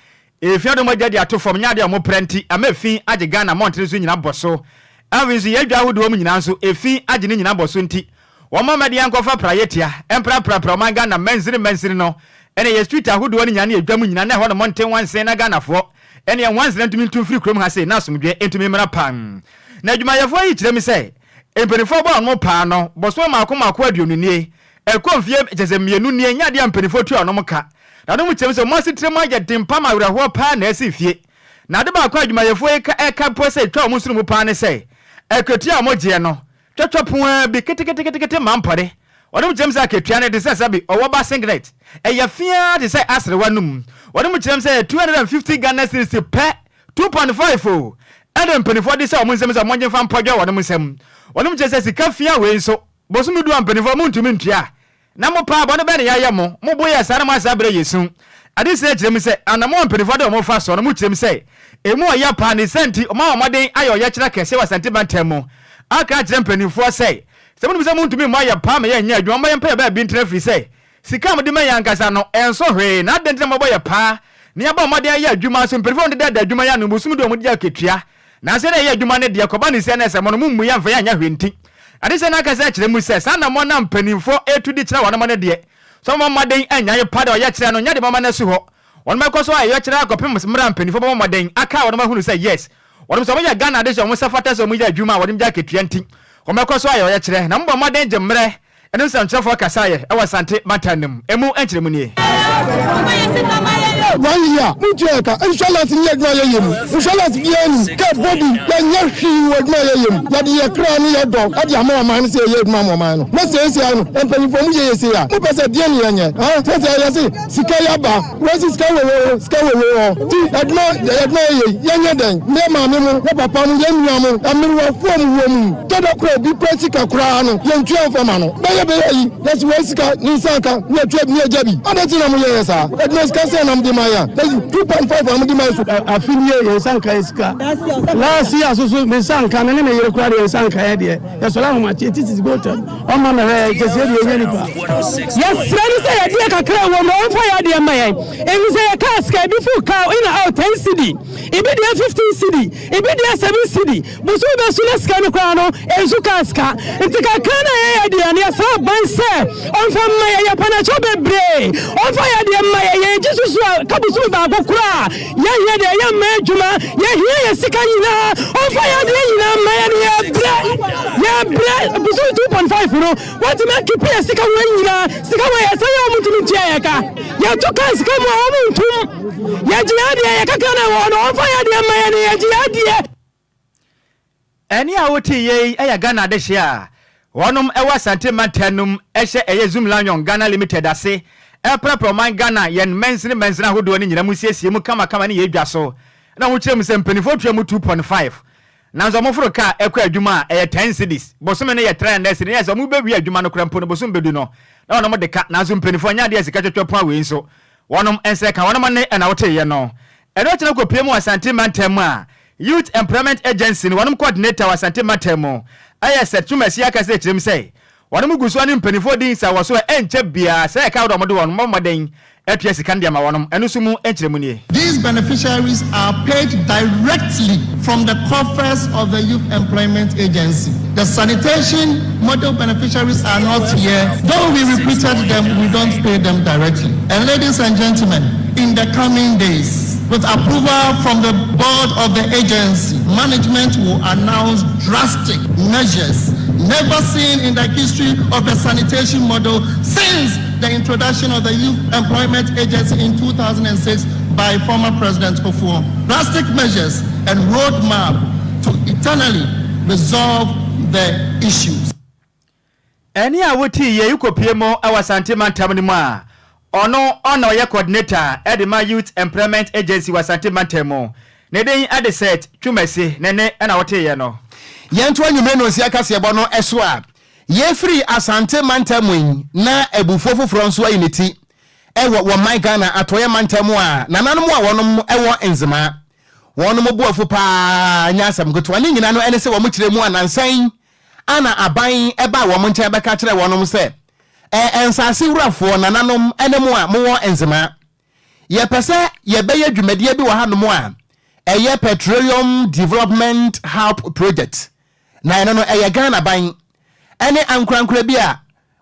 a efi ɔde mogya de ato fam nyɛ adeɛ a wɔn prɛ, nti ama efi agye Ghana mmɔntene so nyinaa bɔ so. Afei nso yɛn dwa ahodoɔ mu nyinaa nso efi agye ne nyinaa bɔ so, nti wɔn mma mmɛde nkɔfa praeɛ tia mpraprapra ɔman Ghana mmansini mmansini no ɛne yɛ street ahodoɔ no nyinaa ne yɛ dwa mu nyinaa na ɛhɔ no mmɔnten wansen na Ghanafoɔ ɛne ɛnwansena ntumi ntu mfiri kurom ha sei na asomdwe ntumi mmra pan. Na adwumayɛfoɔ yi kyerɛ mi sɛ mpanimfoɔ bɔ ɔno paa no bɔsɔn mako mako 20 nie, ɛkɔ mfie kyɛ sɛ 2 nie, nyɛ adeɛ a mpanimfoɔ tua ɔnom ka. Na ɔnom kyerɛ mi sɛ ɔmo asetire mu ayɛ den pam, awerɛhoɔ paa na ɛsi fie. Na ade baako a adwumayɛfoɔ yi ɛka mpo sɛ etwa ɔmo nsono mu paa ne sɛ akatua a ɔmo gyeɛ no twɛtwɛ poa bi keteketekete ma mpɔre. Wɔde kyerɛ m sɛ akatua no te sɛ sɛbi ɔwɔ ba singlet, ɛyɛ fiaa te sɛ aserewa no mu. Wɔde kyerɛ m sɛ 250 Ghana cedis pɛ, 2.5 o, ɛna mpanimfoɔ de sɛ ɔmo nsɛm sɛ ɔmo ngye mfa mpɔdwa wɔn nsɛm. Wɔde kyerɛ sɛ sika fia wei nso bosomi du a mpanimfoɔ mo ntumi ntua na mo paa bɔne bɛn ne yɛayɛ mo mo bo yɛ saa na mo asa berɛ yɛ su ade sɛ kyerɛ mu sɛ anamo a mpanimfoɔ de ɔmo fa soɔ no mo kyerɛ mu sɛ emu ɔyɛ paa ne sɛ nti ɔmo a ɔmɔden ayɛ ɔyɛkyerɛ kɛseɛ wɔ Asante mantam mu aka akyerɛ mpanimfoɔ sɛ monim sɛ montumi mmɔ ayɛ paa ma yɛnyɛ adwuma ma yɛmpɛ yɛ baabi ntena, firi sɛ sika a mode ma yɛn ankasa no ɛnso hwee. Na adɛn nti na mɔbɔ yɛ paa ne yɛbɔ mmɔden ayɛ adwuma so mpanimfoɔ no deda adwuma yɛ ano bosom de ɔmo de akatua na sɛ na ɛyɛ adwuma no deɛ kɔba ne sɛ na ɛsɛ mo no mommu yɛ mfa yɛanyɛ hwee? Nti ade sɛ no aka sɛ kyerɛ mu sɛ saa nammɔ na mpanimfoɔ ɛtu de kyerɛ wɔnom no deɛ sɛ ɔmɔ mmɔden anya yɛ pa de ɔyɛ kyerɛ no nyɛ de mɔma no asi hɔ. Wɔn bɛkɔ so ayɛ kyerɛ akɔpem mmerɛ a mpanimfoɔ bɛbɔ mmɔden aka a wɔn ahunu sɛ yes, wɔn sɛ wɔyɛ Ghana de sɛ wɔn nsa fata sɛ wɔn yɛ adwuma a wɔde gya akatua, nti wɔn bɛkɔ so ayɛ ɔyɛ kyerɛ na mbɔ mmɔden gye mmerɛ. Ɛno nsɛmkyerɛfoɔ kasaeɛ ɛwɔ Asante mantam no mu, emu nkyerɛ mu nie. One year mutua yɛ ka, insurance ni adwuma yɛ yɛ mu, insurance biara ni kɛ bɔbi yɛnyɛ hwee wɔ adwuma yɛ yɛ mu. Yɛde yɛ kra ne yɛ dɔ ɛde ama ɔman no sɛ yɛyɛ adwuma ma ɔman no na seesia no mpanyinfoɔ mu yɛ yɛ sei a mopɛ sɛ deɛ ne yɛnyɛ sɛsɛ yɛse sika yɛ aba, wɔsi sika wɔ wɔ sika wɔ wɔ hɔ ti adwuma adwuma yɛ yɛnyɛ dɛn? Ne maame mo ne papa mo, yɛn nua mo, mmerewafoɔ mu wɔ mu dɔdɔ kora obi kura sika koraa no yɛntua mfa no bɛyɛ bɛyɛ yi yɛsi wɔ sika ne nsa nka ne yɛtua bi ne yɛgya bi ɔdɛ ti na mo yɛ yɛ saa adwuma sika sɛ na mo de ma yɛ a yɛsi 2.5 a mo de ma yɛ so. Afi nie yɛn nsa nka yɛ sika. Last year soso me nsa nka me ne me yere koraa deɛ yɛn nsa nka yɛ deɛ. Yɛsɔrɔ ahomakye titi go tɛm ɔma mɛhwɛ yɛ kyɛ sɛ deɛ yɛnyɛ nipa. Yɛsrɛ no sɛ yɛdeɛ kakra wɔ mu ɔmfa yɛ adeɛ ma yɛn, ɛfiri sɛ yɛkaa sika ebi fo kaa in and out 10 cedi, ebi deɛ 15 cedi, ebi deɛ 7 cedi. Bosom bɛso na sika no koraa no ɛnso kaa sika, nti kakra no a yɛyɛ deɛ no yɛsrɛ aban sɛ ɔmfa mma yɛ. Yɛpɛ n'akyɛw bebree, ɔmfa yɛ deɛ mma yɛ. Yɛgye susu a ka bosom baako koraa yɛhia deɛ yɛmma adwuma, yɛhia yɛ sika nyinaa, ɔmfa yɛ adeɛ nyinaa mma yɛ no. Yɛbrɛ, yɛbrɛ. Bosom 2.5 no wɔtumi akeep yɛ sika wɔ nyinaa, sika wɔ yɛ sɛ yɛ ɔmo ntumi ntua yɛ ka. Yɛto ka sika mu a ɔmo ntum. Yɛgye yɛ adeɛ yɛ kakra na ɛwɔ no, ɔmfa yɛ adeɛ mma yɛ no, yɛgye yɛ adeɛ. Ɛne a wote yei ɛyɛ Ghana adehye a wɔnom ɛwɔ Asante mantam no mu ɛhyɛ ɛyɛ Zoomlion Ghana Limited ase ɛprɛprɛ ɔman Ghana yɛn mmansini mmansini ahodoɔ no nyinaa mu siesie mu kamakama ne yɛ dwa so. Na ho kyerɛ mu sɛ mpanimfoɔ tua mu 2.5, nanso ɔmoforo kaa ɛkɔ adwuma a ɛyɛ 10 cedis, bosome no yɛ 300 cedis. Ne yɛ sɛ ɔmo bɛwie adwuma no kora mpo no bosome bɛdu no na wɔnom de ka, nanso mpanimfoɔ nyɛ adeɛ sika twɛtwɛ pɔn a wei nso wɔnom nsɛ ka wɔnom ne ɛna woteyɛ no. Ɛno akyi no kɔpie mu wɔ Asante mantam mu a Youth Employment Agency no wɔnom coordinator wɔ Asante mantam mu ɛyɛ Seth Twumasi aka sɛ kyerɛ mu sɛ wɔnom gu so ne mpanimfoɔ di nsa wɔ so a ɛnkyɛ biara sɛ ɛka wode ɔmode wɔn mmɔ mmɔden. atua sika no de ama wɔnom. Ɛno nso mu nkyerɛmu nie. These beneficiaries are paid directly from the coffers of the Youth Employment Agency. The sanitation model beneficiaries are not here. Though we recruited them, we don't pay them directly. And ladies and gentlemen, in the coming days, with approval from the board of the agency, management will announce drastic measures never seen in the history of the sanitation model since the introduction of the Youth Employment Agency in 2006 by former President Kufuor. Drastic measures and roadmap to eternally resolve the issues. Ɛnne a wotii yei kɔpue mu wɔ Asante mantam no mu a ɔno ɔna ɔyɛ coordinator de ma Youth Employment Agency wɔ Asante mantam mu. Ne din de Seth Twumasi, ne nne na woteeɛ no. Yɛnto anwummere nnɔnsia kaseɛbɔ no so a, yɛfiri Asante mantam mu yi na abufuo foforɔ nso ayi ne ti wɔ wɔn man Ghana atɔeɛ mantam a nananom a wɔnom wɔ Nzemaa wɔnom bo afu paa nyɛ asɛm ketewa. Ne nyina no ɛne sɛ wɔn kyerɛ mu a nansa yi a na aban baa wɔn nkyɛn bɛka kyerɛɛ wɔnom sɛ, Ɛ, nsaase wurafoɔ, nananom ne mo a mowɔ Nzemaa, yɛpɛ sɛ yɛbɛyɛ dwumadie bi wɔ hanom a ɛyɛ Petroleum Development Hub Project, na ɛno no ɛyɛ Ghana ban ne ankorankorɛ bi a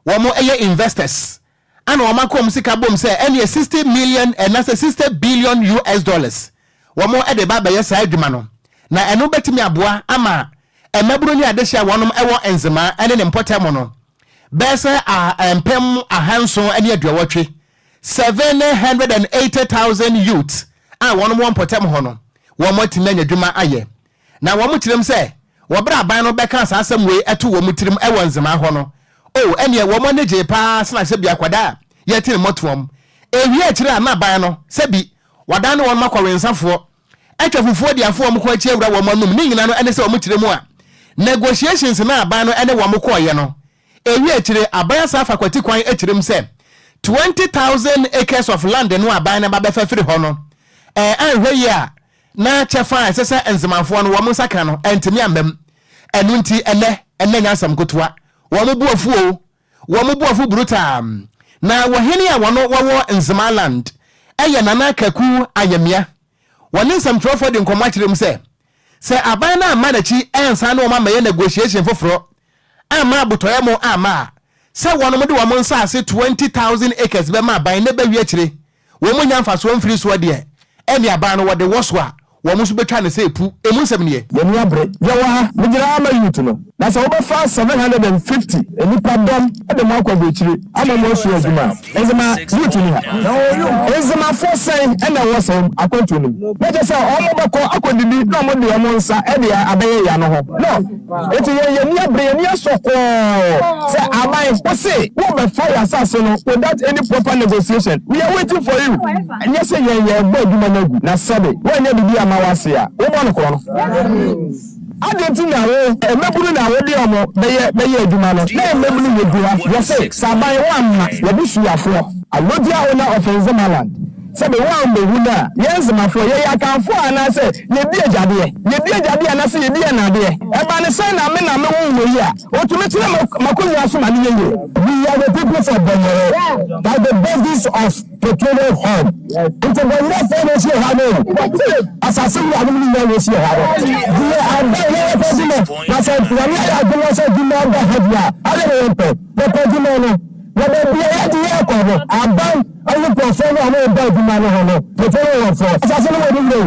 wɔn yɛ investors ana wɔn aka wɔn sika bom sɛ ɛneɛ 60 million ɛnasɛ 60 billion US dollars wɔn de ba abɛyɛ saa adwuma no, na ɛno bɛtumi aboa ama mmabunu ne adehye a wɔnom wɔ Nzemaa ne ne mpɔtam no bɛyɛ sɛ a 780, 780,000 youths a wɔnom wɔ mpɔtam hɔ no wɔn atumi anya adwuma ayɛ. Na wɔn kyerɛm sɛ wɔ berɛ a aban no bɛkaa saa asɛm wei too wɔn tirim wɔ Nzemaa hɔ no, oh, ɛnneɛ wɔn ani gyee pa ara sene sɛ bi akwadaa a yɛte ne mmɔtoam. Ɛwie akyire a na aban no, sɛ bi, wɔadane wɔn akɔwensafoɔ, atwa fufuo de afo wɔn kɔn akyi awura wɔn anom, ne nyina no ɛne sɛ wɔn kyerɛ mu a negotiations no a aban no ne wɔn kɔeɛ no, ɛwie akyire aban asan afa kwati kwan akyerɛ mu sɛ 20,000 acres of land no a aban no ba bɛfa firi hɔ no, ɛɛ anhwɛ yie a na kyɛfa a ɛsɛ sɛ Nzemafoɔ no wɔn nsa ka no antumi amma mu. Ɛno nti ɛnnɛ, ɛnnɛ nyɛ asɛm ketewa. Wɔn bo afu o, wɔn bo afu brutal. Na ɔhene a wɔno wɔwɔ Nzema land yɛ Nana Kaku Ayamia. Wɔne nsɛmtwerɛfoɔ adi nkɔmmɔ akyerɛ mu sɛ, sɛ aban no amma n'akyi ansan ne wɔn ammɛyɛ negotiation foforɔ amma abotɔyam amma a, sɛ wɔnom de wɔn nsaase 20,000 acres bɛma aban na ɛbɛwie akyire wɔn nnya mfasoɔ mfiri soɔ deɛ, ɛnneɛ aban no wɔde wɔ so a, wɔn nso bɛtwa no sɛ epu. Emu nsɛm nie. Yɛn ani abere. Yɛwɔ ha. Megyina ha ma youth no. Na sɛ wobɛfa 750 nnipa dɔm de mo akɔ aburokyire ama mo asua adwuma a, Nzema youth nni ha. Nzemafoɔ sɛn na ɛwɔ saa akwantuo no mu? Na kyerɛ sɛ wɔbɛkɔ akɔdidi na wɔde wɔn nsa de abɛyɛ yɛn ano ho. No. Enti yɛn yɛn ani abere, yɛn ani asɔ kɔɔ sɛ aban wo se wo bɛ fa yɛn asase no without any proper negotiation. We are waiting for you. Ɛnyɛ sɛ yɛn yɛn bɔ adwuma no agu na sɛbe woanyɛ biribi amma w'ase a wo bɔ no korɔ no. Adɛn nti na wo mmabunu na wode wɔn bɛyɛ bɛyɛ adwuma no na yɛn mmabunu yɛ gu ha? Yɛse sɛ aban woamma w'abusuafoɔ, Alodia owner of Nzemaland, Sɛ me wo ambehu no a, yɛn Nzemafoɔ, yɛyɛ Akanfoɔ anaasɛ yɛdi agyadeɛ? Yɛdi agyadeɛ anaasɛ yɛdi ɛnadeɛ? Ɛba no sɛn na me na me wo wei a, ɔtumi tena m'akonnwa so ma no yɛ yie? We are the people for Bonyere by the basis of petroleum hub. Nti Bonyerefoɔ na ɛsi ha no o. Asase wuranom no nyinaa na ɛsi ha no. Deɛ aba yɛn yɛpɛ adwuma. Na sɛ Nyame ayɛ adom na sɛ adwuma ba ha deɛ a, adɛn na yɛmpɛ? Yɛpɛ adwuma no. Na baabi a yɛde yɛn rekɔ no, aban ne nkurɔfoɔ no a wɔreba adwuma no ho no, petrol wɔ fɔ. Asase no wɔ ne wura o.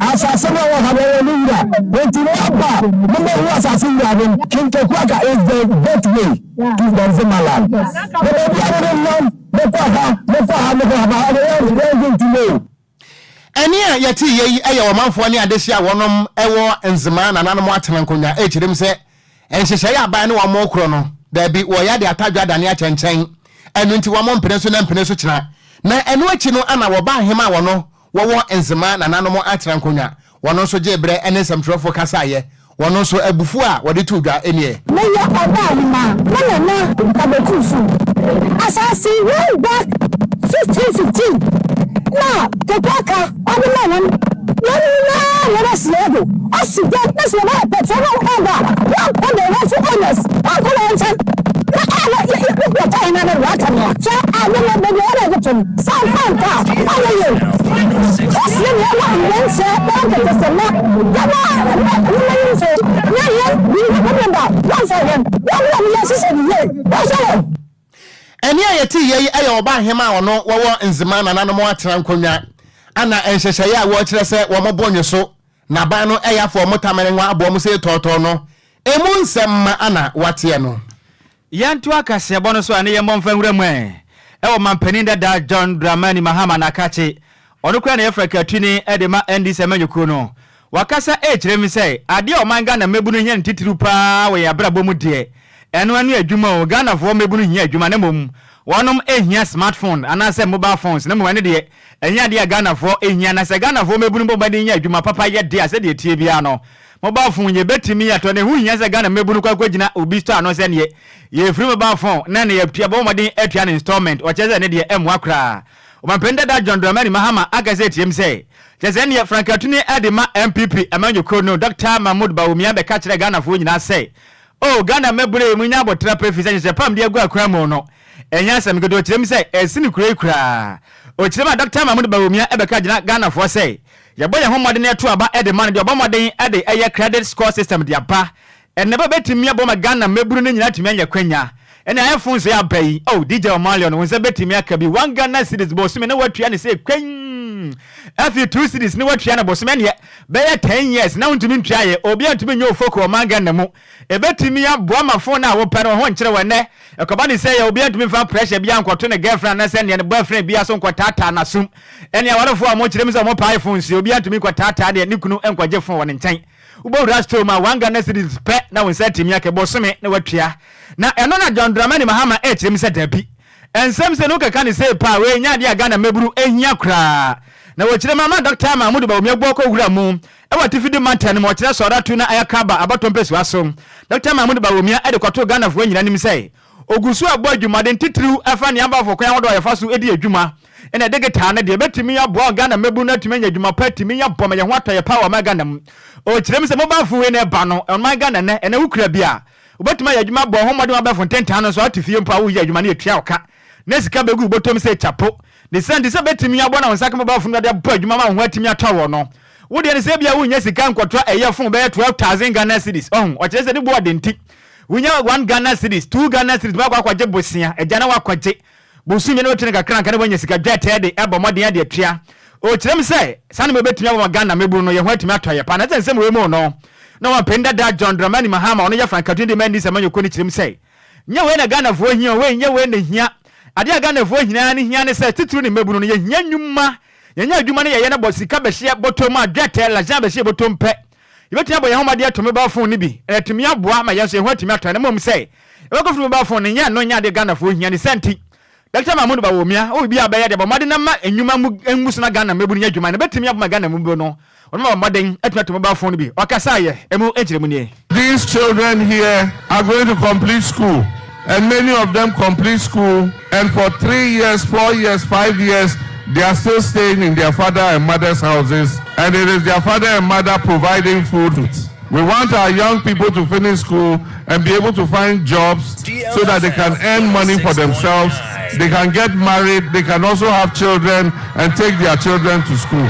Asase no a ɛwɔ ha no, ɛwɔ ne wura. Enti moaba a, mommɛhu asase wura no. King Kekuaka is the gateway to the Nzema land. Na baabi a wode nam, mokɔ ha, mokɔ ha, mokɔ ha, ba ha no, yɛngye ntom o. Ɛnne a yɛteeɛ yi yɛ ɔmanfoɔ ne adehye a wɔnom wɔ Nzema nananom atena nkonnwa rekyerɛ mu sɛ nhyehyɛeɛ a aban ne wɔn rekorɔ no, daabi, wɔreyɛ ade atadwe adane akyɛnkyɛn, ɛno nti wɔn mpene so na mpene so kyena. Na ɛno akyi no ana wɔba ahema a wɔno wɔwɔ Nzema nananom atena nkonnwa, wɔno nso gyee berɛ ne nsɛmtwerɛfoɔ kasaeɛ Wɔn nso, abufuo a wɔde too dwa nie. Meyɛ ɔbaahemaa, me nana Abeku so asaase way back 1515 na Kekuaka ɔde ma hɔn, hɔn nyinaa hɔn asiei do, ɔsi dɛn na sɛ wɔyɛ petroleum hub a wɔnkɔ the rightful owners wɔnkɔ hɔn nkyɛn na a wɔ yɛ yɛ wɔtɔ hɛn ano wɔaka nea sɛ ade no beebi a wɔde. bɔtɔ mu. Sɛ amfa anka a, ɔnyɛ yie. Osie nea ɛwɔ mmeranteɛ bɛyɛ nkɛtɛsɛ na yɛwɔ nwoma yi nso na yɛn yɛn da wɔmfa yɛn wɔn a wɔyɛ hyehyɛ no yie wɔhwɛ yɛn. Ɛnne a yɛte yei yɛ ɔbaa hema a ɔno wɔwɔ Nzema nananom atena nkonnwa ana nhyehyɛeɛ a wɔkyerɛ sɛ wɔn bɔ nnweso na aban no ɛyɛ afɔ wɔn tamene nwa aboɔ wɔn sɛ tɔɔtɔɔ no emu nsɛm ma ana wateɛ no. Yɛntoa kaseɛbɔ no so a ne yɛmmɔ mfa nwura mu ɛ wɔ Manpanin dada John Dramani Mahama n'akakye. Ɔno koraa na yɛfrɛ katuni de ma NDC amanyɔkuo no. Wakasa rekyerɛ mu sɛ adeɛ a ɔman Ghana mmabunu hia no titiriw pa ara wɔ yɛn abrabɔ mu deɛ, ɛno ɛne adwuma o. Ghanafoɔ mmabunu hia adwuma na mmom wɔnom nhia smart phone anaasɛ mobile phones na mmom ɛno deɛ ɛnyɛ adeɛ a Ghanafoɔ hia. Na sɛ Ghanafoɔ mmabunu bɔ mmɔden nya adwuma papa yɛ deɛ a, sɛdeɛ ɛteɛ biara no, Mobile phone yɛbɛtumi atɔ na ɛho hia sɛ Ghana mmabunu kɔ akɔgyina obi store ano sɛ neɛ yɛfiri mobile phone na ne yɛtua bɔ mmɔden atua no installment ɔkyerɛ sɛ ne deɛ ɛmmoa koraa. Ɔmanpanin dada John Dramani Mahama aka sɛ tiam sɛ kyerɛ sɛ neɛ frankatuni de ma NPP amanyɔkuo no Dɔkta Mahmood Bawumia bɛka kyerɛ Ghanafoɔ nyinaa sɛ oh Ghana mmabunu ei monya aboterɛ pa ɛfiri sɛ nhyehyɛ pam de agu akwan mu no ɛnyɛ asɛm ketewa ɔkyerɛ mu sɛ ɛsene kuro yi koraa. Ɔkyerɛ mu a Dɔkta Mahmood Bawumia bɛka gyina Ghanafoɔ sɛ Yɛbɔ yɛn ho mmɔden to aba de ma no deɛ ɔbɔ mmɔden de ɛyɛ credit score system de aba ɛnɛ bɛ bɛtumi abɔ ma Ghana mmabunu no nyinaa atumi anya kwanya ɛne iPhone so aba yi oh DJ Omalion wo nsa bɛtumi aka bi one Ghana cedis bosome na watua ne sɛ kwan afei two cedis na watua no bosome ɛneɛ bɛyɛ 10 years na wontumi ntua yɛ obi antumi nyɛ ofoko ɔman Ghana mu ɛbɛtumi aboa ma phone a wopɛ no ho nkyerɛ wɔ ɛnɛ ɛkɔba ne sɛ yɛ obi antumi mfa pressure bi ankɔto ne girlfriend anasɛ neɛ ne boyfriend bi aso nkɔtaataa n'asom Ɛne awarefo a wɔkyerɛ mu sɛ wɔpɛ iPhone nso, obiara ntumi nkɔtaataa deɛ ne kunu nkɔgye phone wɔ ne nkyɛn. Wobɛwura store mu a, one Ghana cedis pɛ na wo nsa atumi aka, bosome na woatua. Na ɛno na John Dramani Mahama rekyerɛ mu sɛ dabi. Nsɛm sei no wokeka no sei pɛ a, wei nyɛ adeɛ a Ghana mmabunu hia koraa. Na wɔkyerɛ mu ama Dɔkta Mahmood Bawumia Abuo kɔwura mu wɔ Atifi Mantam no mu, ɔkyerɛ Sɔratu na Ayakaba abatoɔ mpasua so. Dɔkta Mahmood Bawumia de kɔtoo Ghanafoɔ nyinaa anim sɛ, Ogu so rebɔ adwumaden titiriw ɛfa nea abɛɛfo kwan ahodoɔ a yɛfa so di adwuma na digital no deɛ ɛbɛtumi aboa Ghana mmabunu no atumi anya adwuma pa atumi abɔ ma yɛn ho atɔ yɛ paa wɔ ɔman Ghana mu. Ɔkyerɛ mu sɛ mobile phone wei na ɛba no ɔman Ghana nnɛ ɛnɛ wokura bi a wobɛtumi ayɛ adwuma abɔ ho mmɔden wɔ abɛɛfo ntentan no so a wote fie mpo a woyɛ adwuma no yɛtua wo ka na sika bɛgu wo bɔtɔm sɛ kyapo ne sɛ nti sɛ bɛtumi aboa na wo nsa ka mobile phone no de abɔ adwuma ma wo ho atumi atɔ wɔ no wo deɛ no sɛ ebia wonnya sika nkɔtɔ ɛyɛ phone bɛyɛ 12,000 Ghana cedis ɔho ɔkyerɛ sɛ ne bo ɔde nti Wonya one Ghana cedis, two Ghana cedis, wakɔ akɔgye bosea, agya na wakɔgye bosome na watua no kakra anka na wanya sika dwɛtɛɛ de ɛbɔ mmɔden ade atua. Ɔkyerɛ mu sɛ, saa nneɛma bɛtumi aboa ma Ghana mmabunu no yɛn ho atumi atɔ yɛ paa. Na sɛ nsɛm wei mu no, na ɔmampanin dada John Dramani Mahama, ɔno yɛ frankatuni de ma NDC amanyɔkuo no kyerɛ mu sɛ, nyɛ wei na Ghanafoɔ hia o, wei nyɛ wei na hia. Adeɛ a Ghanafoɔ hia ne hia ne sɛ, titiriw ne mmabunu no, yɛhia nnwuma, yɛnya adwuma no yɛyɛ na bɔ sika bɛhyeɛ bɔtɔ mu a, dwɛtɛɛ, lagyan bɛhyeɛ bɔtɔ mu pɛ. Yɛbɛtumi abɔ yɛn ho mmɔden ato mobile phone no bi na atumi aboa ma yɛn nso yɛn ho atumi atɔ yɛn na mmom sɛ yɛbɛkɔ firi mobile phone no nyɛ ɛno nyɛ adeɛ Ghanafoɔ hia ne saa nti Dɔkta Mahmood Bawumia wɔ biribi a ɔbɛyɛ de abɔ mmɔden ama nnwuma mu ngu so na Ghana mmabunu nya adwuma na ɛbɛtumi aboa ma Ghana mmabunu no wɔn abɔ mmɔden atumi ato mobile phone no bi ɔkasaeɛ ɛmu nkyerɛmu nie. These children here are going to complete school and many of them complete school and for three years, four years, five years they are still staying in their father and mother's houses and it is their father and mother providing food. We want our young people to finish school and be able to find jobs so that they can earn money for themselves, they can get married, they can also have children and take their children to school.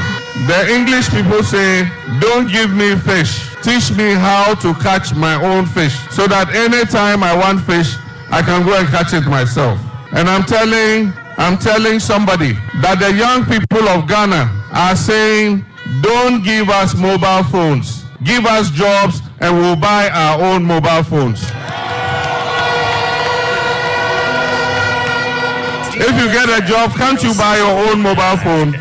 The English people say, don't give me fish, teach me how to catch my own fish so that anytime I want fish, I can go and catch it myself. And I'm telling, I'm telling somebody that the young people of Ghana are saying, don't give us mobile phones. Give us jobs and we'll buy our own mobile phones. If you get a job, can't you buy your own mobile phone?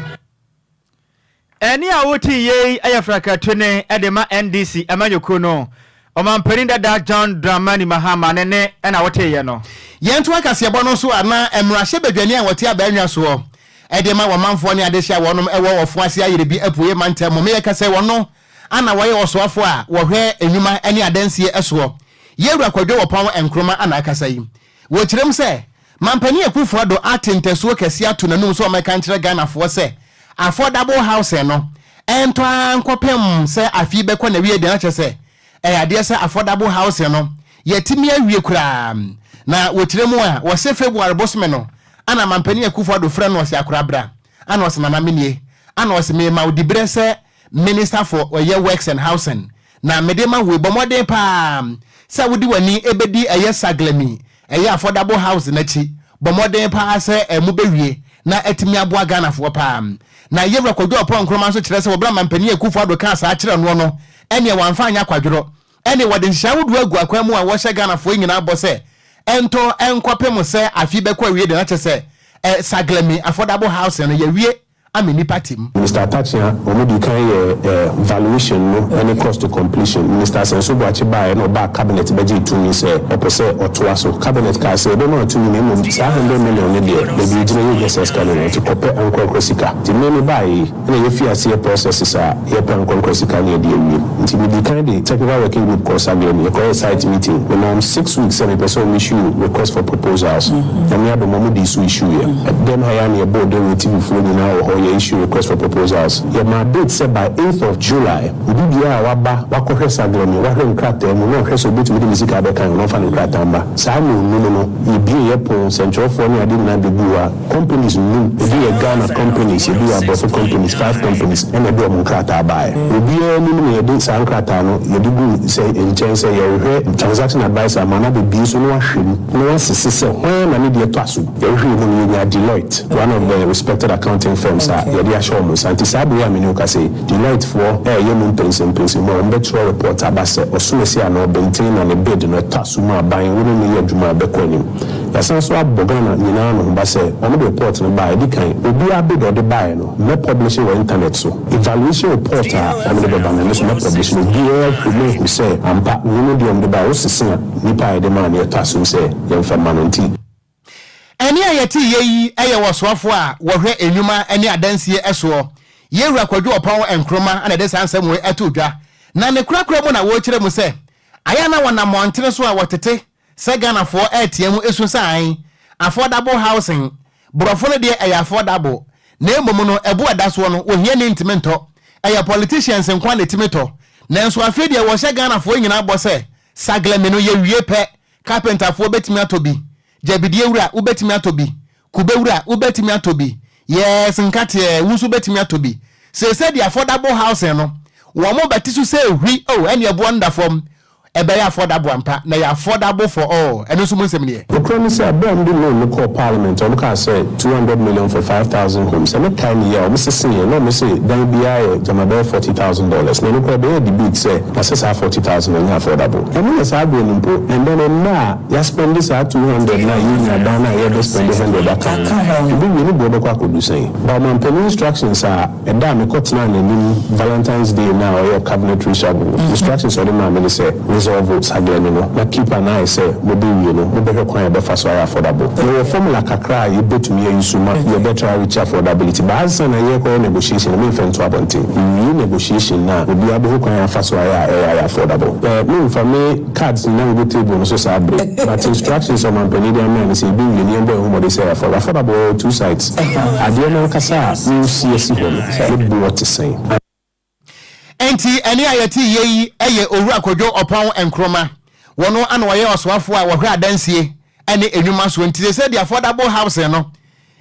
Ɛnne a wote yei yɛ frakatuni de ma NDC amanyɔkuo no Ɔmanpanin dada John Dramani Mahama ne nne na woteeɛ no. Yɛntoa kaseɛbɔ no so a na mmarahyɛbadwani a wɔte abaannwa soɔ de ma wɔn manfoɔ ne adehye a wɔnom wɔ Ɔfoase Ayerbi Apueɛ mantam mu meyɛ kɛsɛ wɔno ana wɔyɛ ɔsoafoɔ a wɔhwɛ nnwuma ne adansie soɔ Yɛwura Kwadwo Wɔpɔn Nkrumah ana akasa yi Wɔkyerɛm sɛ Mampanin Akuffo Addo ate ntasuo kɛseɛ ato n'anum sɛ ɔmmɛka nkyerɛ Ghanafoɔ sɛ affordable housing no ɛntɔ ara nkɔpem sɛ afe yi bɛkɔ n'awieɛ deɛ na kyerɛ sɛ ɛyɛ adeɛ sɛ affordable housing no yɛatumi awie koraa. Na wɔkyerɛ mu a wɔse February bosome no Ana Mampanin Akufo Addo frɛ no ɔse akora bra, ana ɔse nana menie, ana ɔse mema wo diberɛ sɛ Minister for ɛyɛ Works and Housing na mede ma wo yi, bɔ mmɔden paa sɛ wode w'ani bɛdi ɛyɛ Saglemi ɛyɛ Affordable House no akyi, bɔ mmɔden paa sɛ mobɛwie na atumi aboa Ghanafoɔ paa. Na Yewura Kwadwo Ɔpɔn Nkrumah nso kyerɛ sɛ wɔ berɛ a Mampanin Akufo Addo kaa saa kyerɛ noɔ no, ɛneɛ wamfa anyɛ akwadworɔ. Ɛne wɔde nhyehyɛe ahodoɔ agu akwan mu a wɔhyɛ Ghanafoɔ nyinaa bɔ sɛ ɛntɔ nkɔpem sɛ afe bɛkɔ awie de na kyerɛ sɛ ɛ Saglemi affordable housing no yɛawie ama nnipa te mu. Minister Atakyea, wɔn dii kan yɛɛ valuation no ne cost to completion. Minister Asenso Boakye baeɛ na ɔbaa cabinet bɛgyee tumi sɛ ɔpɛ sɛ ɔtoa so. Cabinet kaa sɛ yɛbɛma wo tumi na mmom saa hundred million no deɛ baabi ɛgyina yɛnhia saa sika no no nti kɔpɛ ankorankora sika. Nti me mebaeɛ yi, Ɛna yɛfii aseɛ processes a yɛpɛ ankorankora sika ne yɛde awie. Nti medii kan de technical working group kɔɔ Saglemi, yɛkɔyɛɛ site meeting. Memaa wɔn 6 weeks sɛ mepɛ sɛ wɔn issue request for proposals. Nyame adom wɔn dii so issue yɛ. Dɛm ha yi ara na yɛbɔɔ dawuro TV foɔ nyinaa wɔ hɔ yɛ issue request for proposals. Yɛmaa date sɛ by 8th of July obi biara a waba wakɔhwɛ Saglemi, wahwɛ nkrataa mu na ɔhwɛ sɛ obetumi de ne sika abɛka ho na ɔmfa ne nkrataa mma. Saa nnɔnnum no yɛbue yɛ pon, sɛnkyerɛwfoɔ ne adeɛ nyinaa bɛguu hɔ a. Companies num, ebi yɛ Ghana companies, ebi yɛ aborɔfo companies, five companies ɛna ɛde wɔn nkrataa baeɛ. Obiara anim na yɛde saa nkrataa no yɛde guu sɛ nkyɛn sɛ yɛrehwɛ transaction adviser ama no abɛbue so na wahwɛ mu na wasese sɛ hwan na ne deɛ tɔ asom. Yɛhwehwɛɛ mu no yɛnyaa Deloitte, one of the respected accounting firms a yɛde ahyɛ wɔn nsa. Nti saa bere yi a me ne wo kasa yi, Deloitte foɔ reyɛ mu mpɛnsɛmpɛnsɛmu a wɔbɛtwerɛ report aba sɛ ɔsomasi anaa ɔbɛnten na ne bid no ɛtɔ asom a aban wo ne no yɛ adwuma a ɛbɛkɔ anim. Yɛasan nso abɔ Ghana nyinaa anohoba sɛ wɔde report no ba a, ɛdi kan, obiara bid a ɔde baeɛ no, mɛ publish wɔ internet so. Evaluation report a wɔde bɛba no, ɛno nso mɛ publish no. Obiara ahwɛ mu ahu sɛ ampa wei ne deɛ wɔde baeɛ. Wosese a, nnipa a yɛde maa no, yɛtɔ asom sɛ yɛmfa mma no. Nti. Ɛnne a yɛteeɛ yi yɛ ɔsoafoɔ a wɔhwɛ nnwuma ne adansie soɔ, Yɛwura Kwadwo Ɔpɔn Nkrumah na ɛde saa nsɛm wei too dwa. Na ne korakora mu na wɔrekyerɛ mu sɛ, ayɛ a na wɔnam mmɔntene so a wɔtete Sɛ Ghanafoɔ ɛretea mu su sɛ ae, affordable housing, borɔfo no deɛ ɛyɛ affordable, na mmom no ɛbo a ɛda soɔ no ohiani ntumi ntɔ, ɛyɛ politicians nko ara na ɛtumi tɔ. Nanso afei deɛ wɔhyɛ Ghanafoɔ nyinaa bɔ sɛ Saglemi no yɛwie pɛ, carpenterfoɔ bɛtumi atɔ bi, gyabidie wura wobɛtumi atɔ bi, kube wura wobɛtumi atɔ bi, yes nkateɛ wo nso wobɛtumi atɔ bi. Seesei deɛ affordable housing no wɔn bɛte so sɛ hwi, oh ɛnneɛ ɛboɔ no da fam, Ɛbɛyɛ affordable ampa, na ɛyɛ affordable for all. Ɛno nso mu nsɛm nie. Nokorɛ ne sɛ, berɛ a wɔde loan no kɔɔ parliament, wɔkaa sɛ 200 million for 5,000 homes. Sɛ mekae no yie a, wɔseseeɛ na wɔse dan biara yɛ gyama bɛyɛ 40,000 dollars. Na ɛno koraa ɛbɛyɛɛ debate sɛ na sɛ saa 40,000 no ɛnyɛ affordable. Ɛno yɛ saa berɛ no mpo, and then ɛnnɛ a yɛaspɛnde saa 200 no a yɛnnya dan no a yɛrebɛspɛnde 100 aka ho no, ɛbɛwie no boɔ bɛkɔ akɔdu sɛn? But ɔmampanin instructions a Ɛda a mekɔtenaa n'anim Valentine's Day no a ɔyɛɛ cabinet reshuffle no, instructions a ɔde maa me ne sɛ, resolve Saglemi no na keep an eye sɛ mobɛwie no mobɛhwɛ kwan a yɛbɛfa so ayɛ affordable. Yɛwɔ formula kakra a yɛbɛtumi a use ma yɛbɛtra reach affordability but ansa na yɛrekɔyɛ negotiation no memfa nto abɔnten. Yɛwie negotiation no a obiara bɛhu kwan a yɛafa so ayɛ a ɛyɛ ayɛ affordable. Memfa me Cards nyinaa ngu table no so saa bere, but instructions a ɔmanpanin de ama yɛn ne sɛ yɛbɛwie no yɛmbɔ yɛn ho mmɔden sɛ ɛyɛ affordable. Affordable ɛwɔ two sides. Adeɛ no ankasa a woresi asi hɔ no, ne boɔ te sɛn? Enti ɛnne a yɛte yie yi yɛ Owura Kojo Oppong Nkrumah. Wɔno ana ɔyɛ ɔsoafoɔ a wɔhwɛ adansie ne nnwuma soɔ. Nti seesei deɛ affordable housing no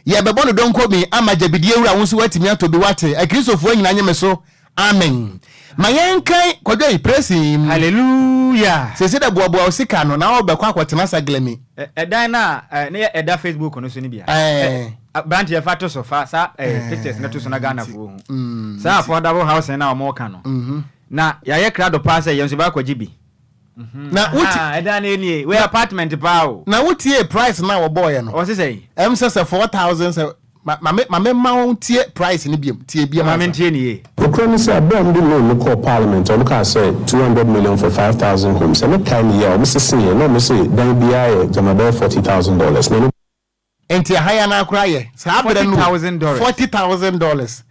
yɛbɛbɔ no donkomi ama gyabidie wura wo nso woatumi atɔ bi woate. Akristofoɔ nyinaa nye me so Amen ma yɛn nkan kwadwo yi praise him. Hallelujah. Sese dɛ boaboa wo sika ano na wobɛkɔ akɔtena Saglemi. Ɛdan no a ne yɛ ɛda Facebook no so no bi a. Abranteɛ fa to so fa saa pictures no to so na Ghana foɔ hu. Saa affordable housing no a wɔn ka no. Na yɛayɛ krado paa sɛ yɛn nso yɛbɛ akɔgye bi. Na wotie. Ɛdan no nie wei apartment paa o. Na wotie price no a wɔbɔɔyɛ no. Ɔse sɛn? Ɛm sɛ sɛ 4000 sɛ Ma ma me ma me mma wo ntie price no biom, tie biom Ma ansa. mentie no yie. Nokorɛ ne sɛ, berɛ a wɔde loan no kɔɔ parliament, wɔkaa sɛ 200 million for 5,000 homes. Sɛ mekae no yie a, wɔseseeɛ na wɔse dan biara yɛ gyama bɛyɛ 40,000 dollars. Na ɛno. Enti ɛha yi anaa koraa yɛ saa berɛ no o, $40,000. $40,000.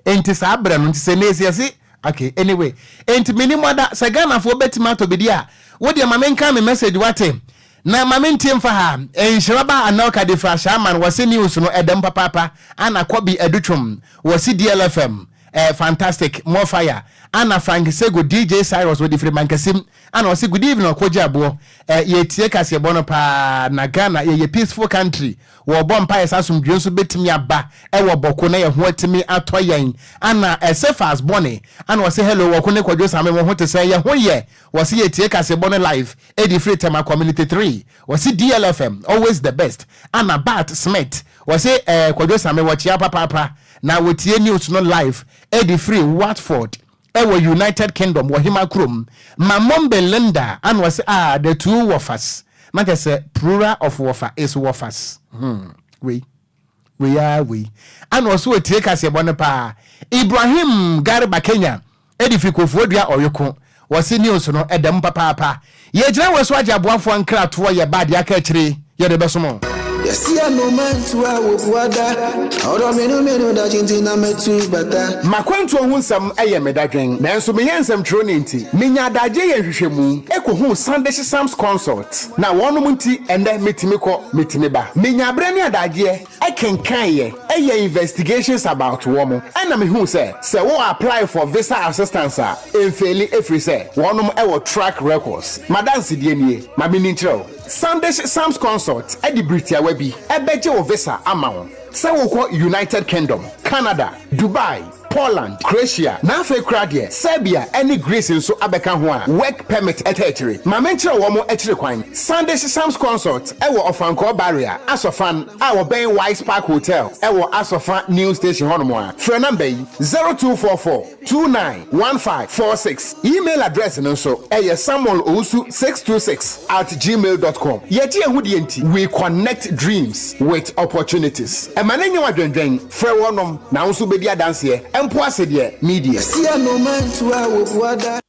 Enti saa berɛ no, nti sɛ nnɛ yi sɛ yɛse, okay, anyway. Enti mennim ada sɛ Ghanafoɔ bɛtumi atɔ bi deɛ a, wo deɛ ma menkan me message woate? Na ma mentie mfa ha. Nhyira ba Anelka de firi Ashaiman wɔse news no ɛdɛm papaapa Ana Kɔbi Adutwum wɔse DLFM eh fantastic more fire. Ana Frank Sego DJ Cyrus wɔde firi Mankasim ana ɔse good evening ɔkɔgye aboɔ eh, yɛtie kaseɛbɔ no paa na Ghana yɛyɛ peaceful country wɔbɔ mpaeɛ sɛ asomdwoeɛ nso bɛtumi aba ɛwɔ Bɔko na yɛn ho atumi atɔ yɛn ana eh, Cephas Bɔne ana ɔse hello Wɔko ne Kwadwo Same mo ho te sɛn yɛn ho yɛ wɔse yɛtie kaseɛbɔ no live ɛdi firi Tema Community 3 wɔse DLFM always the best ana Bart Smith wɔse eh, Kwadwo Same wɔkyea papaapa na wɔtie news no live de firi Watford wɔ United Kingdom wɔ hema kurom. Ma Mombe Linda ano ɔse ah the two wɔfas na kyerɛ sɛ plural of wɔfa is wɔfas hmm wei wei aa wei ana ɔse ɔtie kaseɛbɔ no paa Ibrahim Garba Kenya de firi Kofoɔdua Ɔyoko wɔse news no ɛda mu papaapa. Yɛgyina wei so agye aboafoɔ nkratoɔ yɛ ba deɛ aka akyire yɛde bɛsom o. Yɛsi anoma ntu a wɔbua da. Ɔdɔ mmienu mmienu da kye nti na matu bata. M'akwantuo ho nsɛm yɛ me dadwen, nanso meyɛ nsɛmtwerɛni nti, menya adagyeɛ yɛ nhwehwɛmu kɔhuu Sandish Sams Consult, na wɔnom nti ɛnnɛ metumi kɔ, metumi ba. Menya berɛ ne adagyeɛ kenkan yɛ, yɛ investigations about wɔn, ɛna mehuu sɛ, sɛ wo apply for visa assistance a, Ɛnfeeli ɛfiri sɛ wɔnom wɔ track records. M'adansedie nie, ma menni nkyerɛ wo. Sandish Sams Consult de bere tiawa bi bɛgye wo visa ama wo sɛ wokɔ United Kingdom, Canada, Dubai, Poland, Croatia, na afei koraa deɛ Serbia ne Greece nso abɛka ho a work permit ta akyire. Ma menkyerɛ wɔn akyiri kwan. Sandish Sams Consult wɔ Ɔfankɔɔ Barrier, Asɔfan, a wɔbɛn Wise Park Hotel wɔ Asɔfa New Station hɔnom a. Frɛ number yi, 0244. 291546. Email address no nso ɛyɛ samuelowusu626 at gmail dot com. Yɛgye yɛn ho die nti, we connect dreams with opportunities. Ɛma no nyɛ wo adwendwen, frɛ wɔnom na wo nso wobɛdi adanseɛ, mpo ase deɛ media. Yɛsi anoma ntu a wɔbua da.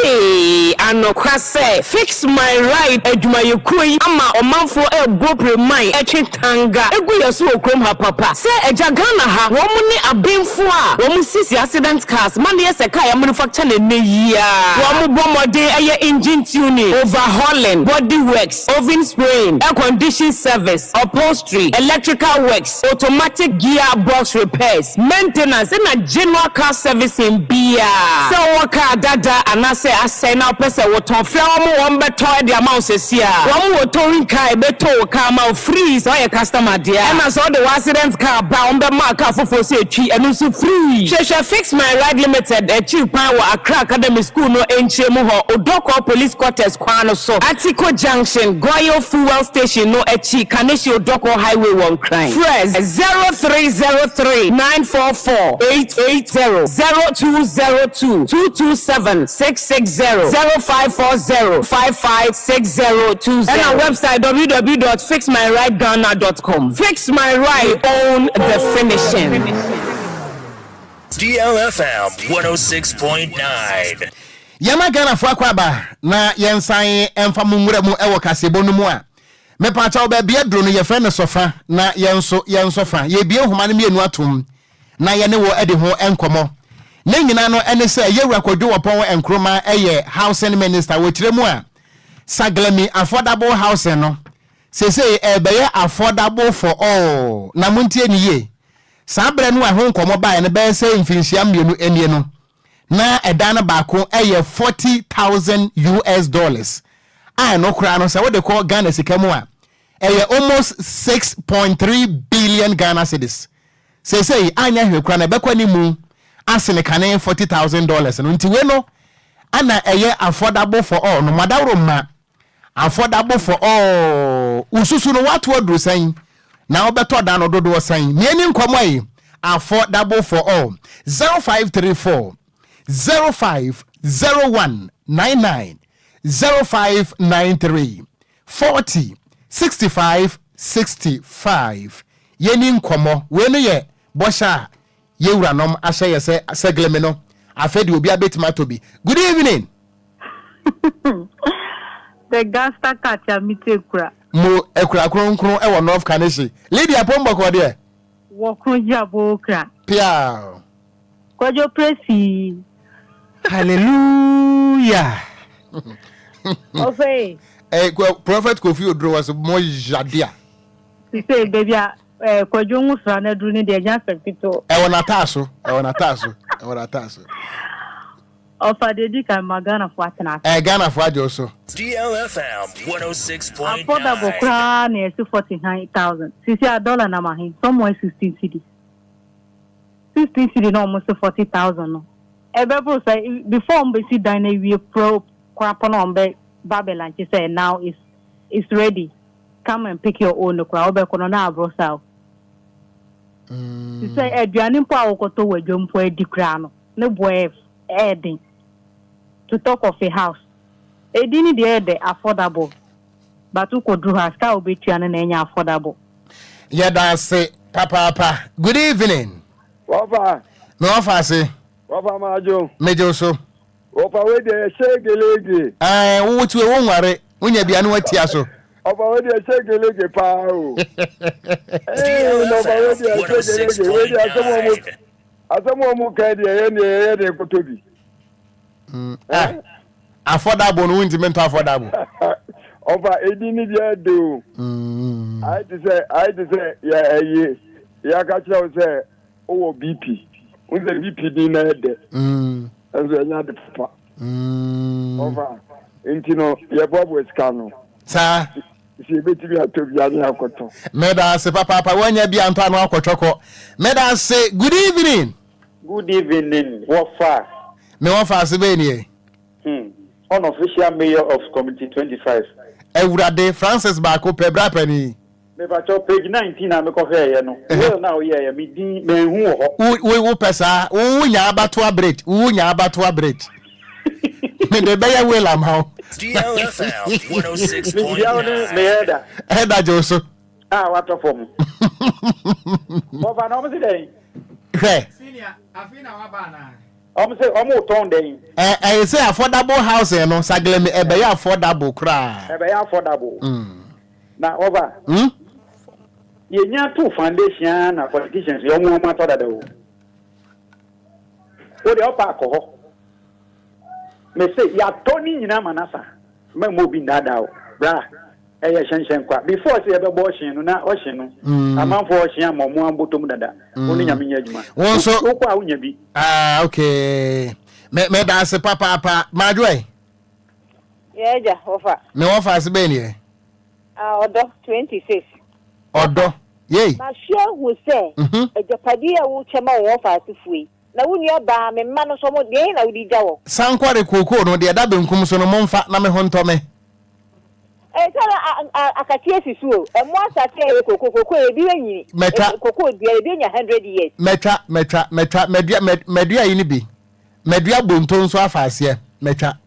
Hey, anokwa sɛ Fix My Ride adwumayɛkuo yi ama ɔmanfoɔ ɛrebɔ pireman ɛtwe tanga gu yɛn so wɔ kurom ha papa. Sɛ agya Ghana ha, wɔn ne abenfoɔ a wɔn sisi accident cars ma no yɛ sɛ car yɛamanufacture no ɛnnɛ yi ara. Wɔn bɔ mmɔden yɛ engine tuning, overhauling, body works, oven spraying, air condition service, upholstery, electrical works, automatic gear box repairs, maintenance ɛna general car servicing biara. Sɛ wowɔ car dada anaasɛ asɛe na wopɛ sɛ wotɔn, frɛ wɔn, wɔn bɛtɔ de ama wo seesei ara. Wɔn wɔ towing car a ɛbɛtow wo car ama wo free sɛ woyɛ customer deɛ a. Ɛna sɛ wode w'accident car ba a, wɔn bɛma wo car foforɔ sɛ ɛtwi, ɛno nso free. Hwehwɛ Fix My Ride Limited akyiri kwan wɔ Accra Academy School no nkyɛn mu hɔ, Odorkor Police Quarters kwan no so, Atiko Junction, Goil Fuel Station no akyi, Kaneshie Odorkor Highway wɔ Nkran. Frɛ 0303 944 880, 0202 227 660, 0540 556020 ɛna website www dot fixmyrideghana dot com. Fix My Ride, own the finishing. DLFM 106.9. Yɛma Ghanafoɔ akwaaba na yɛnsan mfa mo nwura mu wɔ kaseɛbɔ no mu a, mepaakyɛw baabi aduro no yɛfrɛ no sɔfa na yɛn nso yɛn sɔfa. Yɛrebue nhoma no mmienu atom na yɛne wo adi ho nkɔmmɔ. Ne nyinaa no ɛne sɛ Yɛwura Kwadwo Wɔpɔn Nkrumah yɛ Housing Minister wɔ kyerɛ mu a Saglemi Affordable Housing no seesei ɛrebɛyɛ affordable for all na montie no yie. Saa berɛ no a ɛho nkɔmmɔ baeɛ no bɛyɛ sɛ mfirinhyia mmienu nie no, na ɛdan no baako yɛ 40,000 US dollars a ɛno koraa no sɛ wode kɔ Ghana sika mu a ɛyɛ almost 6.3 billion Ghana cedis. Seesei anyɛ hwee koraa no ɛbɛkɔ animu asene kane 40,000 dollars no. Nti wei no ana ɛyɛ affordable for all no. Mo adaworo mma Affordable for all Wo susu no woato aduru sɛn na wobɛtɔ da no dodoɔ sɛn? Nea ɛni nkɔmmɔ yi Affordable for all 0534 05 01 99 0593 40 65 65 Yɛni nkɔmmɔ Wei no yɛ bɔhyɛ a yɛn wuranom ahyɛ yɛ sɛ sɛgleme no afei deɛ obiara bɛtumi atɔ bi. Good evening! The gangster cat a mete kura. Mo akura kronkron wɔ North Kaneshie. Lydia Pombɔkɔ deɛ. Wɔ kron gya bo kra. Piaw. Kwadwo Presi. Hallelujah. Ɔfɛ. Eh, Prophet Kofi Oduro was mo yadeɛ. Sise baby a Eh, Kwadwo nwosra no aduru no deɛ ɛnyɛ asɛm ketewa. Ɛwɔ n'ataaso, ɛwɔ n'ataaso. Ɛwɔ ata so. Ɔfa deɛ di kan ma Ghanafoɔ atena ase. Ɛɛ Ghanafoɔ agye wo so. DLFM 106.9. Affordable koraa na yɛsi 49,000. Sisi a dollar nam ahe? Somewhere 16 cedis. 16 cedi na wɔn se 40,000 no. Ɛbɛboro sɛ before wɔn bɛsi dan no awie pro koraa po na wɔn bɛ ba bɛ lanche sɛ now it's it's ready come and pick your own no koraa wobɛkɔ no na aboro saa o. Te sɛ aduane mpo a wokɔtɔ wɔ adwam mpo adi koraa no ne boɔ ɛyɛ den to talk of a house. Ɛdi no deɛ ɛyɛ dɛ affordable but wokɔduru hɔ a sika a wobɛtua no na ɛnyɛ affordable. Yɛda ase papaapa. Good evening. Wɔfa. Me wɔfa ase. Wɔfa madwo. Megye wo so. Wɔfa wei deɛ yɛ hyɛgelege. Ɛɛ wo tiwe wo nware wonya bia ne watia so. Ɔfa wei deɛ hyɛgelege paa o. Ee na ɔfa wei deɛ hyɛgelege wei deɛ asɛm wɔn asɛm wɔn kan deɛ yɛ deɛ yɛyɛ deɛ kɔtɔ bi. Mm, ah, affordable no wontumi ntɔ affordable. Ɔfa edi ni deɛ ɛde o. Mm. Ayɛ te sɛ ayɛ te sɛ yɛ ɛyi yɛ aka kyerɛ wo sɛ wowɔ BP. Wo sɛ BP din na ɛdɛ. Mm. Ɛnso ɛnyɛ ade papa. Mm. Ɔfa nti no yɛboaboa sika no. Saa. Sɛ yɛbɛtumi atɔ bi ane akɔtɔ. Meda ase papaapa woanya bi antɔ ano akɔtwɔkɔ. Meda ase good evening. Good evening wɔfa. Me wɔfa ase bɛyɛ nie. Hmm unofficial mayor of community 25. Awurade Francis baako pɛ bra panin. Mepakyɛw page 19 a mekɔ hwɛɛyɛ no will no a woyɛɛyɛ me din manhu wɔ hɔ. Wo wo wo pɛ saa wo wo nya abatoa bridge wo nya abatoa bridge mede bɛyɛ will ama wo. DLFM Mehyia wo ne me elder. Elder gye wo so. A watɔ fam. Wɔfa na wɔn se dɛn? Hwɛ. Senior, afei na waba anaa? Wɔn se wɔn retɔn dɛn? Ɛ ɛyɛ sɛ affordable housing no saglemi ɛbɛyɛ affordable koraa. Ɛbɛyɛ affordable. Mm. Na wɔfa. Mm? Yɛnya to foundation ara na politicians yɛ wɔn wɔn atɔ dada o. Wo deɛ ɔpa akɔ hɔ. Mese yɛatɔ ne nyinaa ma no asa. Mma obi nnaadaa wo. Bra, ɛyɛ hyɛnhyɛn kwa. Before sɛ yɛbɛbɔ ɔhyen no, na ɔhyen no, amanfoɔ ɔhyen ama ɔmo abotɔ mu dada. Wo ne Nyame nyɛ adwuma. Wo nso. Wokɔ a wonya bi. Ah, okay. Me me da ase papaapa. Madwo ɛ. Yɛ agya, wɔfa. Me wɔfa ase bɛn deɛ? Ah, ɔdɔ, 26. Ɔdɔ, yei. Mahwɛ ahu sɛ agyapadeɛ a wokyɛ ma wɔn wɔfa asefoɔ yi, Na wo nua baa, me mma no nso, wɔn, deɛn na wode gya wɔn? Sankɔre kookoo no, deɛ ɛda benkum so no, momfa, na me ho ntɔ me. Ɛyɛ sɛ na a, a, akatua si so o. Ɛmo asase a ɛyɛ kookoo, kookoo ebi anyini. Mɛtwa. E, kookoo dua, ebi anya hundred years. Mɛtwa, mɛtwa, mɛtwa, mɛdua, mɛ, mɛdua yi no bi. Mɛdua bonto nso afa aseɛ, mɛtwa.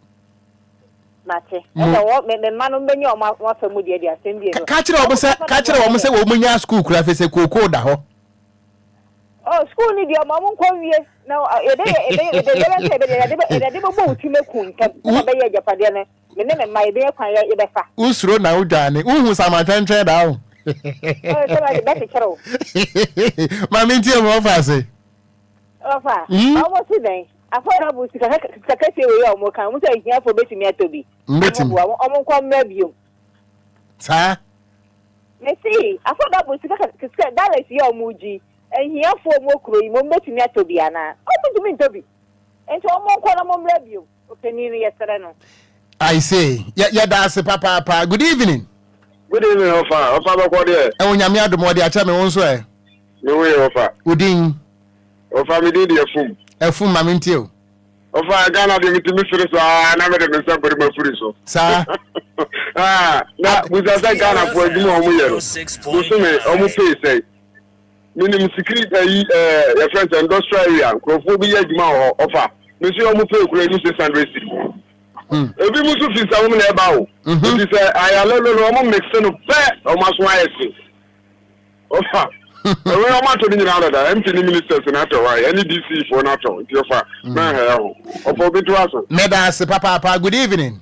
Mate. Mo. Ɛna wɔ, me, me mma no mbɛnya wɔn, wɔn afa mu deɛ deɛ asɛm bi Ka, ka kyerɛ wɔn sɛ, ka kyerɛ wɔn sɛ wɔn nya sukuu kura afei sɛ kookoo da hɔ. Oh, school ni deɛ ɔma ɔmo nkɔ nwie na yɛde yɛ yɛde yɛde yɛbɛ sɛ yɛde yɛde yɛde yɛde bɛbɔ wo ti mɛku ntɛm sɛ bɛyɛ agyapadeɛ no me ne me mma yɛbɛyɛ kwan yɛ yɛbɛfa. Wosuro na wodwane wohu samatwɛntwɛn daa o. Ɛɛ sɛ bɛ bɛkyekyere wo. Maame ntie mu ɔfa ase. Ɔfa ɔmo si dɛn afɔdabo sika sika kɛseɛ wei a ɔmo ka ɔmo sɛ ahiafoɔ bɛtumi atɔ bi. Mbɛtumi. Ɔmo boa ɔmo nkɔ mmerɛ biom. Saa. Mese, affordable sika sika dollars yi a wɔn gye yi, ahiafoɔ a wɔn wɔ kuro yi mu wɔn bɛtumi atɔ bi anaa? Wɔn ntumi ntɔ bi. Nti wɔn nkɔ na wɔn mmra bio. Ɔpanin no yɛsrɛ no. I say, yɛ yɛda ase papaapa. Good evening. Good evening ɔfa, ɔfa bɔkɔ deɛ. Ɛwɔ Nyame adom ɔde akyɛ me wo nso ɛ. Me wo yɛ ɔfa. Wo din? Ɔfa me din de Afum. Afum ma me ntie o. Ɔfa Ghana deɛ metumi sere saa na mede me nsa bori mafuri so. Saa. Ah, na busa sɛ Ghanafoɔ adwuma a wɔyɛ no, bosome wɔn pay sɛn? Menim sikiri ayi ɛɛ yɛfrɛ sɛ industrial area nkurɔfoɔ bi yɛ adwuma wɔ hɔ ɔfa. Mesi wɔn pay kura enu 600 cedi. Hmm. Ebi mu nso fi sɛ wɔn na ɛba o. Mhm. Nti sɛ ayalolo no wɔn mix no pɛ wɔn aso ayɛ se. Ɔfa ɛwɛ ɔmo atɔ ne nyinaa dada MP ne ministers na atɔ hɔ ɛne DC foɔ no atɔ nti ɔfa mɛnhɛ ɛho ɔfa obi to aso. Meda ase papaapa good evening.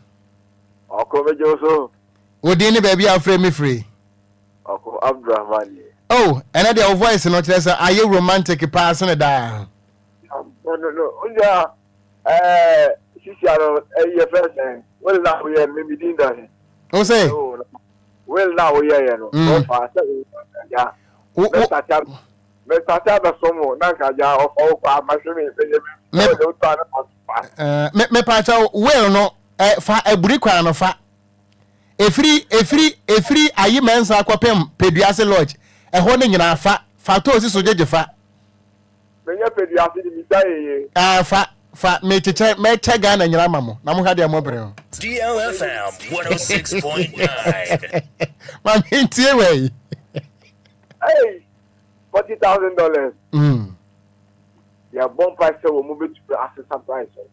Ɔko megye wo so. Wo din ne baabi a wofrɛ me firi. Ɔko Abdulrahman nie. Oh ɛnɛ deɛ wo voice no kyerɛ sɛ ayɛ romantic paa sene daa. No no no onua ɛɛ sisi ano ɛyi yɛ fɛ sɛn wele na woyɛ me mi din da he. Wo se. Will na woyɛeɛ no, mm. wɔfa sɛ ya. Mɛsate. Mesate abɛsom wo na nka gya ɔfa wo kɔ amahwe me bɛyɛ bi Me sɛ wode wotɔ a ne ma so fa. Eh, me mepaakyɛw will no eh, fa aburi kwan no fa. Efiri efiri efiri ayi mɛnsa kɔpem Peduase lodge ɛhɔ no nyinaa fa fa toosi so gyegye fa. Menyɛ Peduase de migya yeye. Ah fa fa mekyekyɛ mɛkyɛ Ghana nyinaa ma mo na mohwɛ adeɛ mo bere ho. DLFM 106.9. Ma mentie wei. Hey, $40,000. Yɛbɔ mpae sɛ wɔn bɛtumi asesa price no.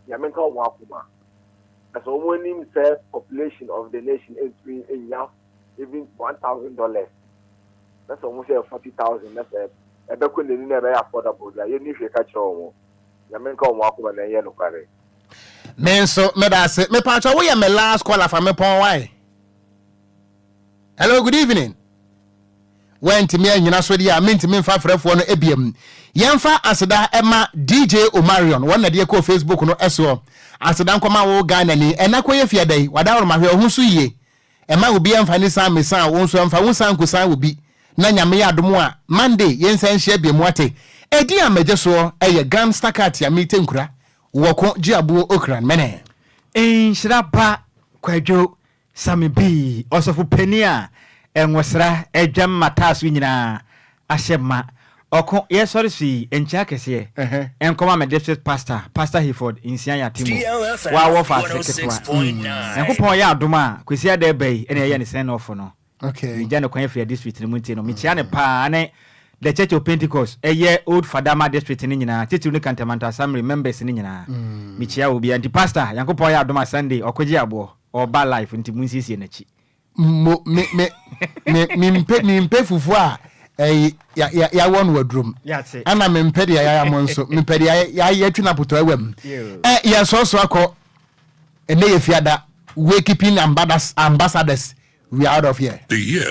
Nyame nka wɔn akoma. Na sɛ wɔn anim sɛ population of the nation ntumi nnya even $1,000 na sɛ wɔn sɛ 40,000 na sɛ ɛbɛkɔ n'ani na ɛbɛyɛ affordable deɛ yɛnni hwee ka kyerɛ wɔn. Nyame nka wɔn akoma na ɛnyɛ nokware. Me nso meda ase. Mepatwa woyɛ me last caller fa me pɔn why? Hello, good evening. Wantumi anyina so deɛ a mentumi mfa frɛfoɔ no biam. Yɛmfa aseda ɛma DJ Omarion, wɔn na deɛ kɔɔ Facebook no ɛsoɔ. Aseda nkɔma wo Ghanani. Ɛna kɔyɛ fiada yi, wadaworoma hwɛ wo ho so yie. Ɛma obi ɛmfa ne san mesan wo nso ɛmfa wo san nkosan obi. Na Nyame yɛ adom a, Monday yɛnsan nhyia biam wate. Ɛdin a megye soɔ ɛyɛ Gangsta Cat a mete nkura wɔ ko gye aboɔ Okran mene. Nhyira ba Kwadwo Sammy B, ɔsɔfo panin a ngosra adwam mataaso nyinaa ahyɛ ma. Ɔko, yɛsɔre so yi, nkyia kɛseɛ nkɔma me district pastor, Pastor Hayford Nsia Yatimo, waa wɔfa ase ketewa. Nyankopɔn yɛ adom a, Kwesi Ada ɛba yi na yɛyɛ ne send off no. Megya no kwan afiri district no mu nti no, mekyia no paa ne The Church of Pentecost, ɛyɛ Old Fadama district no nyinaa, titiriw ne Kantamanto Assembly members no nyinaa. Mekyia obiara. Nti Pastor, Nyankopɔn yɛ adom a Sunday, ɔkogye aboɔ. Ɔba life nti monsiesie n'akyi. Mo me me me mempɛ mempɛ fufuo a ɛyi ya ya yawɔ no adurom. Ɛna mempɛ deɛ yaya mo nso mepɛ deɛ ya yɛtwe no apotɔ ɛwɔ mu. Ɛ yɛsɔɔso akɔ ɛnɛ yɛ fiada wakeeping ambassadors we are out of here. The year.